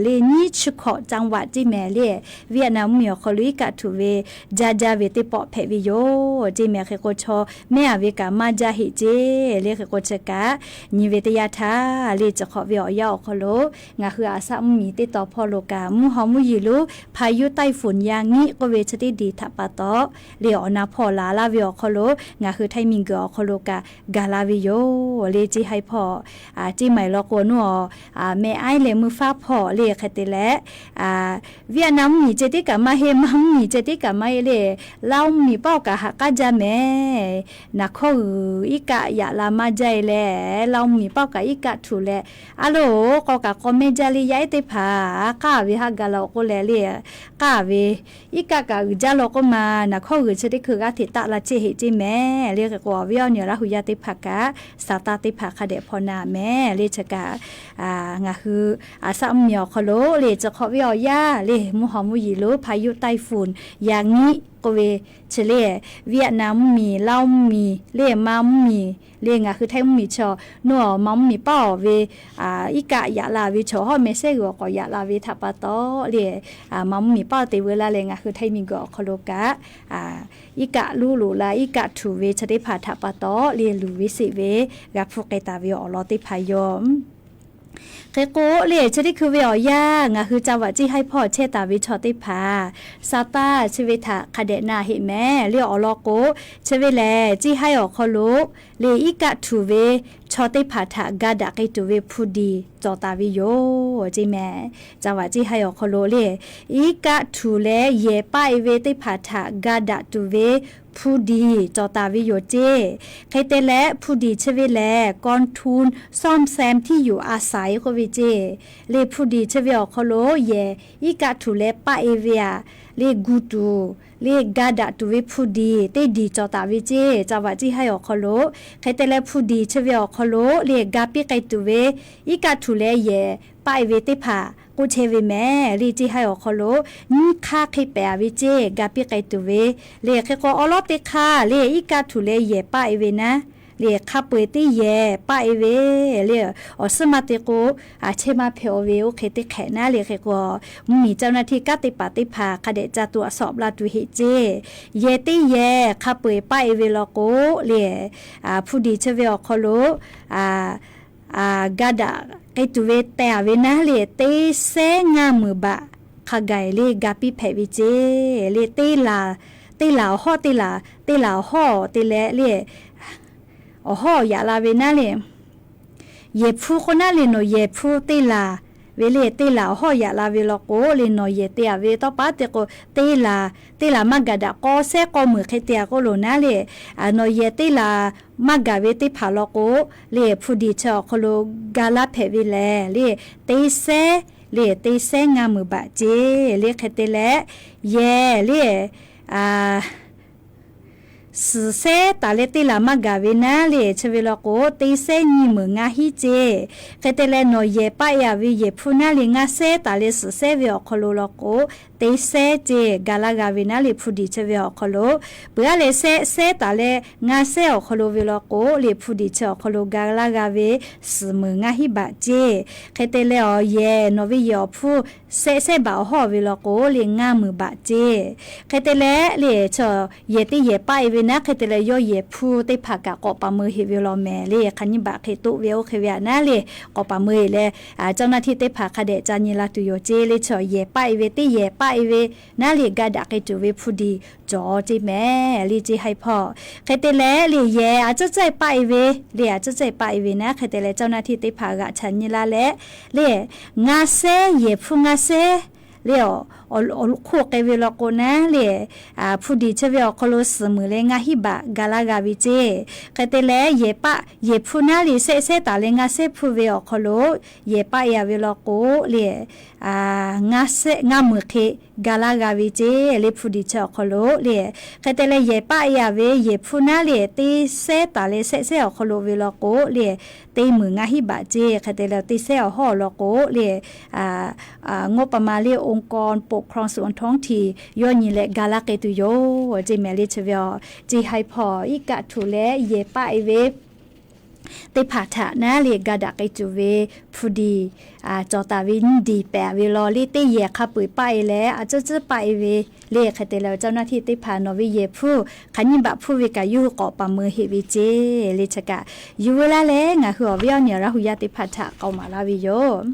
le, nyiˇ chi hkawꞈ จังหวัด ceˇ mehˍ le. Vietnam mvuhˇmiˬ awˬ hk'aw lo iˉ kaˆ htuꞈ ve jaˇ jaˇ ve teˇ pawˆ hpehꞈ ve yoˬ ceˇ mehˍ. Hk'e k'o, chaw mehˇ a ve kaꞈ maˇ jaˇ heꞈ ceˇ le. Hk'e k'o, chi kaꞈ nyi ve teˇ yanˇ htaˇ le, chi hk'awꞈ ve awˬ yanˇ awˬ hk'aw lo ngaˬ hui aˬ saˆ mvuhˇmiˬ teˇ taw hpawˇ lo kaꞈ, mvuhˇ haw mvuhˇ yeˬ lonˉ พายุไต้ฝุ่น Yangiˆ k'oˆ ve chi teˇ diˬ htaꞈ pa taw le, awˬ na hpawˇ laˬ laˇ ve awˬ hk'aw lo ngaˬ hui Htaiˇ miˬguiˬ awˬ hk'aw lo kaꞈ gaˬ la ve yoˬ le. Ceˇ haiˇ hpawˇ, ceˇ maiˍ law k'o nuˇ awˬ, meh aiˉ leh meuˇ faˉ hpawˇ le. Hk'e te leh, Vietnam mvuhˇmiˬ ceh tiˉ kaꞈ maˇ heˆ, Manˇ mvuhˇmiˬ ceh tiˉ kaꞈ maˇ heˆ le, Laˇ mvuhˇmiˬ paˇ awˬ kaꞈ haꞈ k'aˉ jaˇ mehˍ. Naˬ hkawˇ g'uiˬ iˉ kaˆ yaꞈ la maˇ jaˇ e leh, Laˇ mvuhˇmiˬ paˇ awˬ kaꞈ iˉ kaˆ htuꞈ leh, a loˬ k'aw kaꞈ k'aw mehˇ jaˇ le, yaˇ ehˉ teˇ hpaˍ k'aˇ ve haˆ gaˬ la k'oˆ leh le, k'aˇ ve iˉ kaˆ kaꞈ g'uiˬ jaˇ law k'oˆ ma, naˬ hkawˇ g'uiˬ chi teˇ hkui g'aˇ hteꞈ taˆ la chehˇ heˆ ceˇ mehˍ le. Hk'e k'o, awˬ viˉ awˬ nyi Laˇ hu yaˇ teˇ hpaˍ kaꞈ sa taˇ teˇ hpaˍ hk'a dehꞈ hpaw na mehˍ le. Chi kaꞈ ngaˬ hui aˬ saˆ mvuhˇmiˬ awˬ hk'aw lo le, chi hk'awꞈ ve awˬ yanˇ le, mvuhˇ haw mvuhˇ yeˬ lonˉ พายุไต้ฝุ่น Yangiˆ k'oˆ ve chi le, Vietnam mvuhˇmiˬ, Laˇ mvuhˇmiˬ le, Manˇ mvuhˇmiˬ le, ngaˬ hui Htaiˇ mvuhˇmiˬ chaw nuˇ awˬ, Manˇ mvuhˇmiˬ paˇ awˬ ve iˉ kaˆ yaꞈ la ve chaw hawˉ meh sehˉ g'uiˬ awˬ k'awꞈ yaꞈ la ve htaꞈ pa taw le, Manˇ mvuhˇmiˬ paˇ awˬ te veu laˇ leh ngaˬ hui Htaiˇ miˬguiˬ awˬ hk'aw lo kaꞈ iˉ kaˆ luˉ loꞈ la, iˉ kaˆ htuꞈ ve chi teˇ hpaˍ htaꞈ pa taw le, luˬ ve seꞈ ve g'a hpuˇ k'ai taˍ ve awˬ lawn teˇ hpaˍ yoˬ. Hk'e k'o le, chi teˇ hkui ve awˬ yanˇ ngaˬ hui ca vaꞈ ceˇ haiˇ hpawˇ chehˇ taˍ ve chaw teˇ hpaˍ, sa taˇ chi ve htaꞈ hk'a dehꞈ na heˆ mehˍ le. Awˬ lawn k'o, chi ve lehˬ ceˇ haiˇ awˬ hk'aw lo le, iˉ kaˆ htuꞈ ve chaw teˇ hpaˍ htaꞈ ga daꞈ k'ai tuˬ ve hpu diˬ cawˬ taˍ ve yoˬ ceˇ mehˍ. Ca vaꞈ ceˇ haiˇ awˬ hk'aw lo le, iˉ kaˆ htuꞈ leh yehˬ paˆ e ve teˇ hpaˍ htaꞈ ga daꞈ tuˬ ve hpu diˬ cawˬ taˍ ve yoˬ ceˇ. Hk'e te leh hpu diˬ chi ve lehˬ กองทุนซ่อมแซมที่อยู่อาศัย k'oˆ ve ceˇ. Le hpu diˬ chi ve awˬ hk'aw lo yehˬ iˉ kaˆ htuꞈ leh paˆ e ve aꞈ, le gu tuˬ, le ga daꞈ tuˬ ve hpu diˬ teˇ diˬ cawˬ taˍ ve ceˇ, ca vaꞈ ceˇ haiˇ awˬ hk'aw lo. Hk'e te leh hpu diˬ chi ve awˬ hk'aw lo le ga piˇ k'ai tuˬ ve iˉ kaˆ htuꞈ leh yehˬ paˆ e ve teˇ hpaˍ k'oˆ chehˇ ve mehˍ le. Ceˇ haiˇ awˬ hk'aw lo nyiˇ hk'aˇ hk'e pehˍ a ve ceˇ, ga piˇ k'ai tuˬ ve le. Hk'e k'o, awˉ lawˉ teˇ hk'aˇ le iˉ kaˆ htuꞈ leh yehˬ paˆ e ve naˉ le, hk'a peu-eˬ teˇ yehˬ paˆ e ve le. Awˬ suhˉ maˇ te k'o, a chehˇ maˇ hpehꞈ-o ve oˇ hk'e teˇ hk'ehꞈ naˉ le. Hk'e k'o, mvuhˇmiˬ เจ้าหน้าที่ kanˉ teˇ hpaˍ teˇ hpaˍ hk'a dehꞈ ca tuꞈ a sawꞈ la tuˬ heˆ ceˇ. Yehˬ teˇ yehˬ hk'a peu-eˬ paˆ e ve law k'o le, hpu diˬ chi ve awˬ hk'aw lo ga daꞈ k'ai tuˬ ve teh a ve naˉ le, teˇ sehˉ ngaˇ meunˍ baꞈ hk'a gaˬ le ga piˇ hpehꞈ ve ceˇ. Le teˇ laˬ, teˇ laˬ awˬ hawˉ, teˇ laˬ, teˇ laˬ awˬ hawˉ te leh le, awˬ hawˉ yaꞈ la ve naˉ le, yehˬ hpu k'o naˉ le, nawˬ yehˬ hpu teˇ laˬ ve le, teˇ laˬ awˬ hawˉ yaꞈ la ve law k'o le, nawˬ yehˬ te-a ve tawˇ pa te k'o, teˇ laˬ, teˇ laˬ maˇ gaˬ daꞈ k'aw sehˉ k'aw meunˍ hk'e te-a k'oˆ loˬ naˉ le, nawˬ yehˬ teˇ laˬ maˇ gaˬ ve teˇ hpaˍ law k'o le, hpu diˍ chi awˬ hk'aw lo ga laˇ hpehꞈ ve lehˬ le, teˇ sehˉ le, teˇ sehˉ ngaˇ meunˍ baꞈ ceˇ le. Hk'e te leh, yehˬ le suhˍ sehˉ taˍ leh teˇ laˬ maˇ gaˬ ve naˉ le, chi ve law k'o, teˇ sehˉ nyiˇ meunˍ ngaˇ hinˉ ceˇ. Hk'e te leh, nawˬ yehˬ paˆ-e-a ve yehˬ hpu naˉ le ngaˇ sehˉ taˍ leh suhˍ sehˉ ve awˬ hk'aw lo law k'o, teˇ sehˉ ceˇ ga laˇ g'a ve naˉ le, hpu diˍ chi ve awˬ hk'aw lo. Peuˬ aˉ leh sehˆ sehˉ taˍ leh ngaˇ sehˉ awˬ hk'aw lo ve law k'o le, hpu diˍ chi awˬ hk'aw lo ga laˇ g'a ve suhˍ meunˍ ngaˇ hinˉ baꞈ ceˇ. Hk'e te leh, awˬ yehˬ, nawˬ ve yehˬ awˬ hpfuhˇ sehˆ sehˉ baꞈ awˬ hawˉ ve law k'o le, ngaˇ meunˍ baꞈ ceˇ. Hk'e te leh le, chaw yehˬ teˇ yehˬ paˆ-e ve naˉ, hk'e te leh yawˇ yehˬ hpu teˇ hpaˍ kaꞈ k'awꞈ paˍ meu heꞈ ve law mehˍ le, hk'aˬ nyiˇ baꞈ hk'e toˆ ve oˇ hk'e ve aꞈ naˉ le, k'awꞈ paˍ meu heꞈ leh, เจ้าหน้าที่ teˇ hpaˍ hk'a dehꞈ ca nyi la tuˬ yoˬ ceˇ le. Chaw yehˬ paˆ-e ve teˇ yehˬ paˆ-e ve naˉ le, ga daꞈ k'ai tuˬ ve hpu diˍ cawˬ ceˇ mehˍ le, ceˇ haiˬ hpawˇ. Hk'e te leh le, yehˬ a cuˉ caˇ paˆ-e ve le, a cuˉ caˇ paˆ-e ve naˉ, hk'e te leh เจ้าหน้าที่ teˇ hpaˍ g'aꞈ ca nyi la leh le, ngaˇ sehˉ, yehˬ hpu ngaˇ sehˉ le, awˬ hk'oˆ k'ai ve law k'o naˉ le, hpu diˍ chi ve awˬ hk'aw lo suhˍ meunˍ leh ngaˇ hinˉ baꞈ ga laˇ g'a ve ceˇ. Hk'e te leh, yehˬ paˆ yehˬ hpu naˉ le sehˆ sehˉ taˍ leh ngaˇ sehˉ hpu ve awˬ hk'aw lo yehˬ paˆ-e-a ve law k'o le, ngaˇ meunˍ hk'e ga laˇ g'a ve ceˇ le, hpu diˍ chi awˬ hk'aw lo le. Hk'e te leh, yehˬ paˆ-e-a ve yehˬ hpu naˉ le teˇ sehˉ taˍ leh sehˆ sehˉ awˬ hk'aw lo ve law k'o le, teˇ meunˍ ngaˇ hinˉ baꞈ ceˇ. Hk'e te leh, teˇ sehˉ awˬ hawˉ law k'o le, งบประมาณ le องค์กรปกครองส่วนท้องถิ่น yawˇ nyi leh ga laˇ k'ai tuˬ yoˬ ceˇ mehˍ le. Chi ve a, ceˇ haiˬ hpawˇ iˉ kaˆ htuꞈ leh yehˬ paˆ-e ve teˇ hpaˍ htaꞈ naˉ le, ga daꞈ k'ai tuˬ ve hpu diˍ cawˬ taˍ ve nyiˇ diˍ pehˍ ve law le, teˇ yehˬ hk'a peu-eˬ paˆ-e leh a cuˉ cuˉ paˆ-e ve le. Hk'e te leh, เจ้าหน้าที่ teˇ hpaˍ nawˬ ve yehˬ hpu hk'aˬ nyiˇ baꞈ hpu ve kaꞈ yawˇ hui k'awꞈ paˍ meu heꞈ ve ceˇ le. Chi kaꞈ yuˬ veu laˇ leh, ngaˬ hui awˬ viˉ awˬ nyi Laˇ hu yaˇ teˇ hpaˍ htaꞈ k'aoˍ maˍ laˇ ve yoˬ.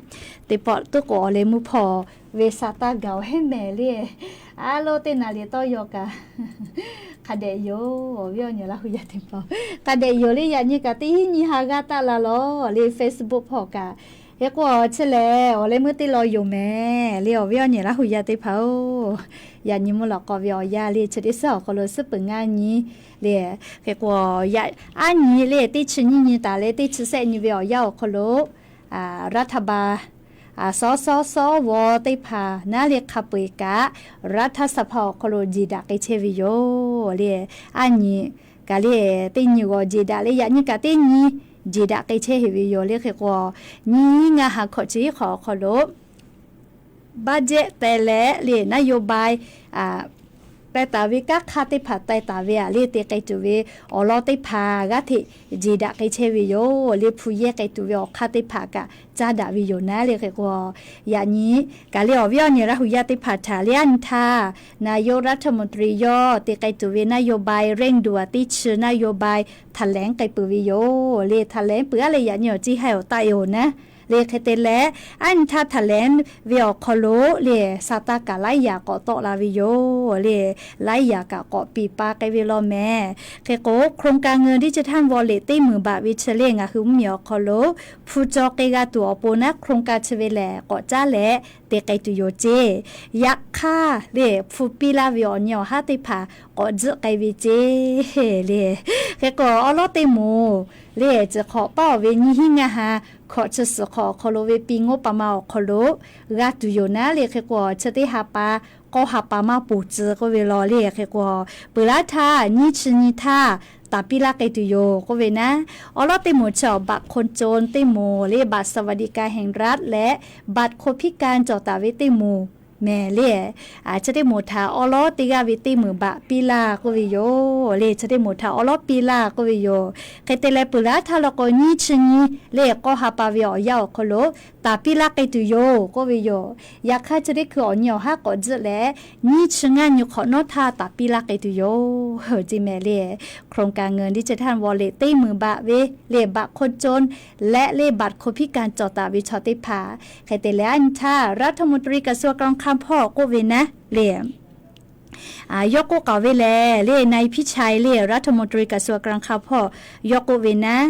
Teˇ pawˆ tuˉ k'o, awˬ leh mvuhˇ hpawˇ ve sa taˇ gaˬ-oˬ heˉ mehˍ le. A lo teˇ naˍ riˍ tawˇ yaw kaꞈ hk'a dehꞈ yoˬ, awˬ viˉ awˬ nyi Laˇ hu yaˇ teˇ hpaˍ, hk'a dehꞈ yoˬ le. Yaꞈ nyi kaꞈ teˇ hinˉ nyiˇ ha g'aˇ taˆ la lawˬ le, Facebook hpawˇ kaꞈ. Hk'e k'o, chi lehˬ awˬ leh meuˇ teˇ law yoˬ mehˍ le, awˬ viˉ awˬ nyi Laˇ hu yaˇ teˇ hpaˍ-oˬ. Yaꞈ nyi mvuhˇ lawꞈ k'aw ve awˬ yanˇ le, chi teˇ suhˉ awˬ hk'aw lo suhˉ peuˬ ngaˇ nyi le. Hk'e k'o, yaꞈ aˉ nyi le, teˇ chi nyiˇ nyi taˍ leh teˇ chi sehˆ nyi ve awˬ yanˇ awˬ hk'aw lo รัฐบาล สส สว teˇ hpaˍ naˉ le hk'a peu-eˬ kaꞈ รัฐสภา awˬ hk'aw lo jeˬ daꞈ k'ai chehˇ ve yoˬ le. Aˉ nyi kaꞈ le, teˇ nyi g'awˬ jeˬ daꞈ leh, yaꞈ nyi kaꞈ teˇ nyi jeˬ daꞈ k'ai chehˇ heꞈ ve yoˬ le. Hk'e k'o, nyiˇ hinˉ ngaˇ ha hkawꞈ chi hiˉ hk'awꞈ awˬ hk'aw lo บัดเจ็ต teh leh le นโยบาย teh taˍ ve kanˉ hk'aˇ teˇ hpaˍ teh taˍ ve aꞈ le, te k'ai tuˬ ve awˬ lawn teˇ hpaˍ g'aˇ hteꞈ jeˬ daꞈ k'ai chehˇ ve yoˬ le. Hpu yehˇ k'ai tuˬ ve awˬ hk'aˇ teˇ hpaˍ kaꞈ caˇ daꞈ ve yoˬ naˉ le. Hk'e k'o, yaꞈ nyi kaꞈ le awˬ viˉ awˬ nyi Laˇ hu yaˇ teˇ hpaˍ htaꞈ le aˉ nyi htaˇ นายกรัฐมนตรี yawˇ te k'ai tuˬ ve นโยบาย เร่งด่วน teˇ chi นโยบาย แถลง k'ai peuˬ ve yoˬ le. แถลง peuˬ aˉ leh yaꞈ nyi awˬ ceˇ haiˬ awˬ taˆ-e-oˬ naˉ le. Hk'e te leh, aˉ nyi htaˇ แถลง ve awˬ hk'aw lo le, sa taˇ kaꞈ laiˉ yaꞈ k'awꞈ tawˆ la ve yoˬ le. Laiˉ yaꞈ kaꞈ k'awꞈ piˍ pa k'ai ve law mehˍ. Hk'e k'o, โครงการเงินดิจิทัลวอลเล็ต teˇ meunˍ baꞈ ve chi le ngaˬ hui mvuhˇmiˬ awˬ hk'aw lo hpu caw k'ai g'a tuˬ awˬ pon naˉ, โครงการ chi ve lehˬ k'awꞈ caˉ leh te k'ai tuˬ yoˬ ceˇ. Yaꞈ hk'aˇ le, hpu piˇ laˇ ve awˬ nyi awˬ haˉ teˇ hpaˍ k'awꞈ tzuhˆ k'ai ve ceˇ le. Hk'e k'o, awˉ lawˉ teˇ moˍ le, ciˬ hk'awꞈ paˉ-oˬ ve nyiˇ hinˉ ngaˇ ha hkawꞈ chi suhˍ hk'awꞈ awˬ hk'aw lo ve ปีงบประมาณ awˬ hk'aw lo g'a tuˬ yoˬ naˉ le. Hk'e k'o, chi teˇ ha pa k'awˇ ha pa maˇ ponˬ tcuh k'oˆ ve law le. Hk'e k'o, peuˬ laˇ htaˇ nyiˇ chi nyi htaˇ taˍ piˇ laˇ k'ai tuˬ yoˬ k'oˆ ve naˉ, awˉ lawˉ teˇ moˍ chi awˬ บัตรคนจน teˇ moˍ le, บัตรสวัสดิการแห่งรัฐ leh บัตรคนพิการ cawˬ taˍ ve teˇ moˍ mehˍ le. Chi teˇ moˍ htaꞈ awˉ lawˉ teˇ g'aˇ ve teˇ meunˍ baꞈ piˇ laˇ k'oˆ ve yoˬ le. Chi teˇ moˍ htaꞈ awˉ lawˉ piˇ laˇ k'oˆ ve yoˬ. Hk'e te leh peuˬ laˇ htaˇ law k'o, nyiˇ chi nyi le k'awˇ ha pa ve awˬ yanˇ awˬ hk'aw lo taˍ piˇ laˇ k'ai tuˬ yoˬ k'oˆ ve yoˬ. Yaꞈ hk'aˇ, chi teˇ hkui awˬ nyi awˬ haˉ k'awꞈ tzuhˆ leh, nyiˇ chi ngaˇ nyi hk'awꞈ nawˉ htaˇ taˍ piˇ laˇ k'ai tuˬ yoˬ ceˇ mehˍ le. โครงการเงินดิจิทัลวอลเล็ต teˇ meunˍ baꞈ ve le, บัตรคนจน leh le บัตรคนพิการ cawˬ taˍ ve chaw teˇ hpaˍ. Hk'e te leh aˉ nyi htaˇ รัฐมนตรีกระทรวงการคลัง hpawˇ k'oˆ ve naˉ le, Yawˇ k'oˆ k'aoˍ ve lehˬ, le นายพิชัย le รัฐมนตรีกระทรวงการคลัง hpawˇ yawˇ k'oˆ ve naˉ,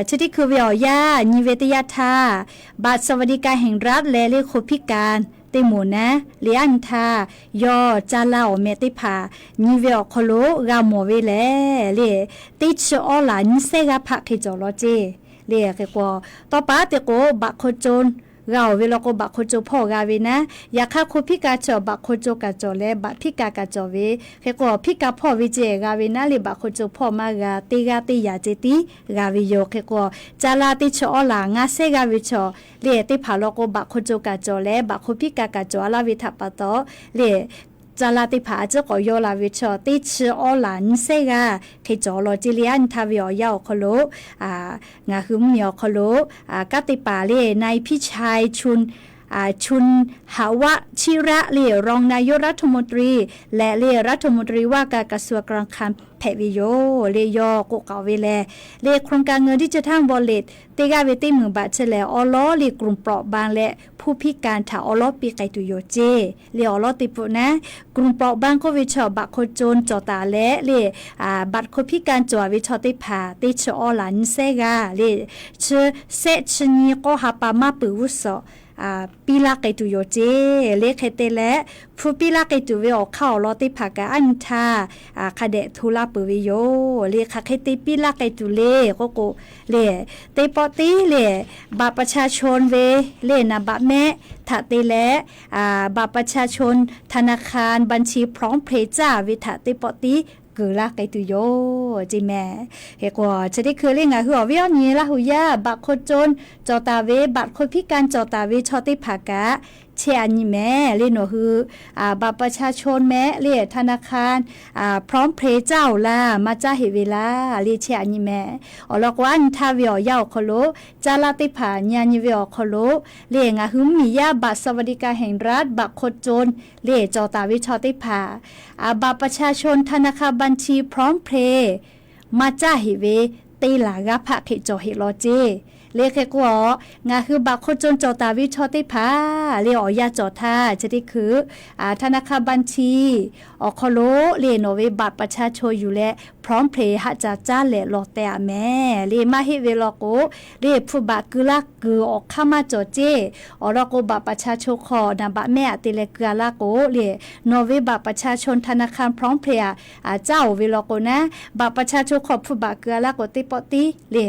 chi teˇ hkui ve awˬ yanˇ nyi ve teˇ yanˇ htaˇ, baꞈ สวัสดิการแห่งรัฐ leh le คนพิการ teˇ moˍ naˉ le aˉ nyi htaˇ, yawˇ caˇ laˇ awˬ meh teˇ hpaˍ nyi ve awˬ hk'aw lo g'a mawˬ ve lehˬ, le teˇ chi awˉ laˬ nyiˇ sehˉ g'aˇ hpaˆ hk'e cawˬ law ceˇ. Le hk'e k'o, tawˇ pa te k'o บัตรคนจน g'a oˬ ve law k'o, บัตรคนจน hpawˇ g'a ve naˉ. Yaꞈ hk'aˇ คนพิการ chi บัตรคนจน kaꞈ cawˬ leh บัตรพิการ kaꞈ cawˬ ve. Hk'e k'o, พิการ hpawˇ ve ceh g'a ve naˉ le, บัตรคนจน hpawˇ maˇ g'a, teˇ g'aˇ teˇ yanˇ ceh tiˉ g'a ve yoˬ. Hk'e k'o, caˇ laˇ teˇ chi awˉ laˬ ngaˇ sehˉ g'aˇ ve chaw le teˇ hpaˍ law k'o, บัตรคนจน kaꞈ cawˬ leh บัตรคนพิการ kaꞈ cawˬ a laˇ ve htaꞈ pa taw, le caˇ laˇ teˇ hpaˍ a ciˉ k'awꞈ yaw la ve chaw teˇ chi awˉ laˬ nyiˇ sehˉ g'aˇ hk'e cawˬ law ceˇ. Le aˉ nyi htaˇ ve awˬ yanˇ awˬ hk'aw lo ngaˬ hui mvuhˇmiˬ awˬ hk'aw lo kanˉ te paˍ le นายพิชัย ชุน ชุนหวัชระ le รองนายกรัฐมนตรี leh le รัฐมนตรีว่าการกระทรวงการคลัง hpehꞈ ve yoˬ. Le yawˇ k'oˆ k'aoˍ ve lehˬ, le โครงการเงินดิจิทัลวอลเล็ต teˇ g'aˇ ve teˇ meunˍ บัตร chi lehˬ, awˉ lawˉ le กลุ่มเปราะบาง leh ผู้พิการ htaꞈ awˉ lawˉ piˇ k'ai tuˬ yoˬ ceˇ. Le awˉ lawˉ teˇ peuˬ naˉ, กลุ่มเปราะบาง k'oˆ ve chaw บัตรคนจน cawˬ taˍ leh le บัตรคนพิการ cawˬ ve chaw teˇ hpaˍ teˇ chi awˉ laˬ nyiˇ sehˉ g'aˇ le, chi sehˆ chi nyi k'awˇ ha pa maˇ peuˬ g'uˇ suhˍ piˇ laˇ k'ai tuˬ yoˬ ceˇ. Le hk'e te leh, hpu piˇ laˇ k'ai tuˬ ve awˬ hk'aˇ awˬ lawn teˇ hpaˍ kaꞈ aˉ nyi htaˇ hk'a dehꞈ hto laˇ peuˬ ve yoˬ. Le hk'aˬ hk'e te piˇ laˇ k'ai tuˬ le k'oˆ k'o, le teˇ pawˆ tiˉ le บัตรประชาชน ve le naˍ baꞈ mehˆ htaꞈ te leh, บัตรประชาชน ธนาคาร บัญชี พร้อมเพย์ caˇ ve htaꞈ teˇ pawˆ tiˉ keunˍ laˇ k'ai tuˬ yoˬ ceˇ mehˍ. Hk'e k'o, chi teˇ hkui le ngaˬ hui awˬ viˉ awˬ nyi Laˇ huˍ yaˇ บัตรคนจน cawˬ taˍ ve, บัตรคนพิการ cawˬ taˍ ve chaw teˇ hpaˍ kaꞈ chehˇ a nyi mehˍ. Le nawˬ hui บัตรประชาชน mehˆ le ธนาคาร พร้อมเพย์ caˇ oˬ laˇ, maˇ caˇ heꞈ ve laˇ le chehˇ a nyi mehˍ. Awˬ lawn k'o, aˉ nyi htaˇ ve awˬ yanˇ awˬ hk'aw lo caˇ laˇ teˇ hpaˍ nyi a nyi ve awˬ hk'aw lo le ngaˬ hui mvuhˇmiˬ yaˇ บัตรสวัสดิการแห่งรัฐ บัตรคนจน le cawˬ taˍ ve chaw teˇ hpaˍ บัตรประชาชน ธนาคาร บัญชี พร้อมเพย์ maˇ caˇ heꞈ ve teˇ laˬ g'aˇ hpaˆ hk'e cawˬ heꞈ law ceˇ. Le hk'e k'o, ngaˬ hui บัตรคนจน cawˬ taˍ ve chaw teˇ hpaˍ le awˬ yanˇ cawˬ htaˇ chi teˇ hkui ธนาคาร บัญชี awˬ hk'aw lo le nawˬ ve บัตรประชาชน yuˬ leh พร้อมเพย์ haꞈ caˍ caˇ lehˬ lawˬ teh a mehˍ. Le maˇ heˆ ve law k'o, le hpu baꞈ keu laˇ kuiˬ awˬ hk'aˇ maˇ cawˬ ceˇ. Awˬ lawn k'o, บัตรประชาชน hk'aw naˍ baꞈ mehˆ aꞈ te leh keu a laˇ k'o le, nawˬ ve บัตรประชาชน ธนาคาร พร้อมเพย์ aꞈ caˇ oˬ ve law k'o naˉ, บัตรประชาชน hk'aw hpu baꞈ keu a laˇ k'o teˇ pawˆ tiˉ le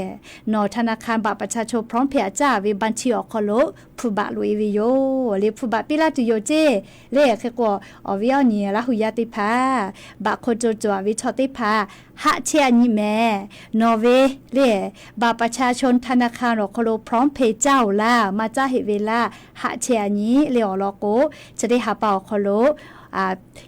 nawˬ ธนาคาร บัตรประชาชน พร้อมเพย์ aꞈ caˇ ve บัญชี awˬ hk'aw lo hpu baꞈ loꞈ e ve yoˬ. Le hpu baꞈ piˇ laˇ tuˬ yoˬ ceˇ. Le hk'e k'o, awˬ viˉ awˬ nyi Laˇ huˍ yaˇ teˇ hpaˍ บัตรคนจน cawˬ a ve chaw teˇ hpaˍ haˆ chehˇ a nyi mehˍ. Nawˬ ve le บัตรประชาชน ธนาคาร awˬ hk'aw lo พร้อมเพย์ caˇ oˬ laˇ, maˇ caˇ heꞈ ve laˇ, haˆ chehˇ a nyi le awˬ lawn k'o, chi teˇ ha pa awˬ hk'aw lo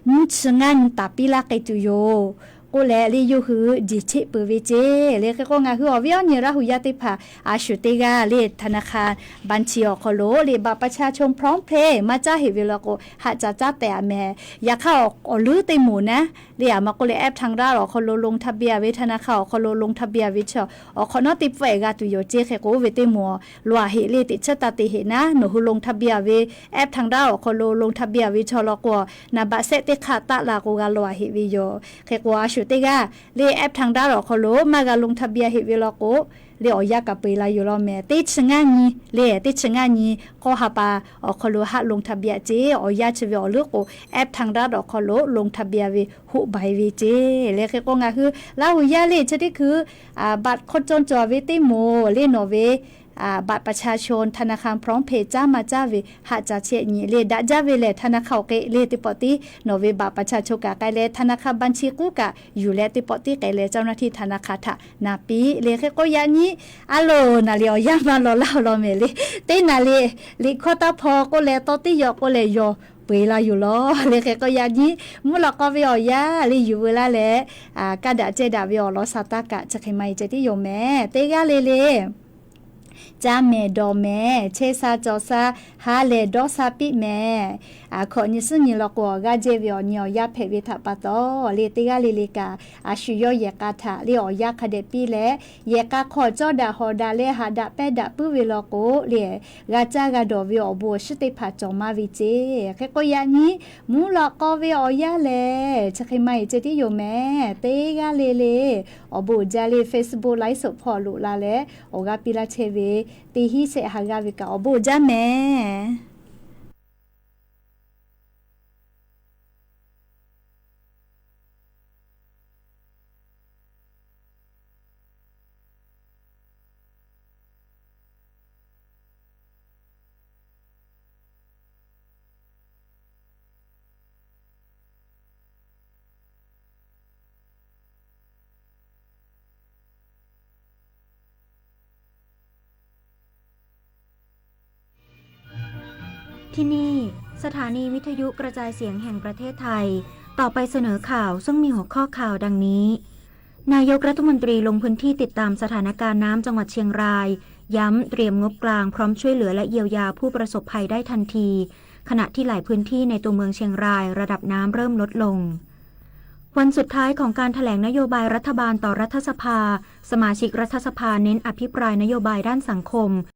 nyiˇ chi ngaˇ nyi taˍ piˇ laˇ k'ai tuˬ yoˬ k'oˆ leh, le yawˇ hui jeˬ cheˆ peuˬ ve ceˇ. Le hk'e k'o, ngaˬ hui awˬ viˉ awˬ nyi Laˇ huˍ yaˇ teˇ hpaˍ a shuˍ teˇ g'aˇ le ธนาคาร บัญชี awˬ hk'aw lo le บัตรประชาชน พร้อมเพย์ maˇ caˇ heꞈ ve law k'o, haˆ caˍ caˇ tehꞈ a mehˍ. Yaꞈ hk'aˇ, awˬ leuˉ teˇ moˍ naˉ le, a ma k'oˆ leh แอปทางรัฐ awˬ hk'aw lo ลงทะเบียน ve, ธนาคาร awˬ hk'aw lo ลงทะเบียน ve chaw awˬ hk'awꞈ nawˉ teˇ pfuhˆ e g'a tuˬ yoˬ ceˇ. Hk'e k'o, oˇ ve teˇ moˍ lo a heꞈ le teꞈ chiˉ taˇ te heꞈ naˉ, nawˬ hui ลงทะเบียน ve, แอปทางรัฐ awˬ hk'aw lo ลงทะเบียน ve chaw law k'o, naˍ baꞈ sehˆ teˇ hk'aˆ taˆ la k'o g'a law a heꞈ ve yoˬ. Hk'e k'o, a shuˍ teˇ g'aˇ le แอปทางรัฐ awˬ hk'aw lo maˇ g'a ลงทะเบียน heꞈ ve law k'o, le awˬ yanˇ kaꞈ peu eˬ la yoˬ law mehˍ. Teˇ chi ngaˇ nyi le, teˇ chi ngaˇ nyi k'awˇ ha pa awˬ hk'aw lo haˆ ลงทะเบียน ceˇ. Awˬ yanˇ chi ve awˬ leuˉ k'o, แอปทางรัฐ awˬ hk'aw lo ลงทะเบียน ve hoˆ baiˬ ve ceˇ. Le hk'e k'o, ngaˬ hui Laˇ huˍ yaˇ le chi teˇ hkui บัตรคนจน cawˬ ve teˇ moˍ le nawˬ ve บัตรประชาชน ธนาคาร พร้อมเพย์ caˇ maˇ caˇ ve haˆ caˍ chehˇ nyi le daꞈ jaˇ ve lehˬ, ธนาคาร awˬ k'e le teˇ pawˆ tiˉ nawˬ ve บัตรประชาชน kaꞈ k'ai leh ธนาคาร บัญชี k'uˉ kaꞈ yuˬ leh teˇ pawˆ tiˉ k'ai leh เจ้าหน้าที่ ธนาคาร htaꞈ na piˇ le. Hk'e k'o, yaꞈ nyi a loˬ naˍ liꞈ awˬ yanˇ maˇ law laˇ law mehˍ le. Teˇ naˍ liꞈ, liꞈ hkawˇ taˇ hpaw k'oˆ leh tawˇ tiˉ yaw k'oˆ leh yawˬ peu eˬ la yoˬ law. Le hk'e k'o, yaꞈ nyi mvuhˇ lawꞈ k'aw ve awˬ yanˇ le yuˬ veu laˇ leh, kaˇ daꞈ cehˇ daꞈ ve awˬ lawn sha taˇ kaꞈ chi hk'e maˇ e ceh tiˉ yoˬ mehˍ. Teˇ g'aˇ le le Caˇ mehˍ dawˬ mehˍ, chehˇ sha cawˬ sha, ha lehˬ dawˇ sha piˇ mehˍ. Aˬ hkawꞈ nyi suhˉ nyi law k'o, awˬ g'aˇ jehˇ ve awˬ nyi awˬ yanˇ hpehꞈ ve htaꞈ pa taw, le teˇ g'aˇ le le kaꞈ a shu yawˇ yehˬ k'a htaꞈ le awˬ yanˇ hk'a dehꞈ piˇ leh, yehˬ k'a hk'aw cawˇ daꞈ hawˍ daꞈ leh haꞈ daꞈ pehnˇ daꞈ puiˉ ve law k'o le, g'a caˇ g'a dawˬ ve awˬ bon awˬ shinˉ teˇ hpaˍ cawˬ maˇ ve ceˇ. Hk'e k'o yaꞈ nyi mvuhˇ lawꞈ k'aw ve awˬ yanˇ lehˬ, chi hk'e maˇ heˆ ceh tiˉ yoˬ mehˍ. Teˇ g'aˇ le le awˬ bon uiˍ jaˇ le Facebook ไลฟ์สด hpawˇ loꞈ la leh awˬ g'aˇ piˇ laˇ chehˇ ve, teˇ hinˉ shehˆ ha g'aˇ ve kaꞈ awˬ bon uiˍ jaˇ mehˍ. ที่นี่ สถานีวิทยุกระจายเสียงแห่งประเทศไทย ต่อไปเสนอข่าวซึ่งมีหัวข้อข่าวดังนี้ นายกรัฐมนตรีลงพื้นที่ติดตามสถานการณ์น้ำจังหวัดเชียงราย ย้ำเตรียมงบกลางพร้อมช่วยเหลือและเยียวยาผู้ประสบภัยได้ทันที ขณะที่หลายพื้นที่ในตัวเมืองเชียงรายระดับน้ำเริ่มลดลง วันสุดท้ายของการแถลงนโยบายรัฐบาลต่อรัฐสภา สมาชิกรัฐสภาเน้นอภิปรายนโยบายด้านสังคม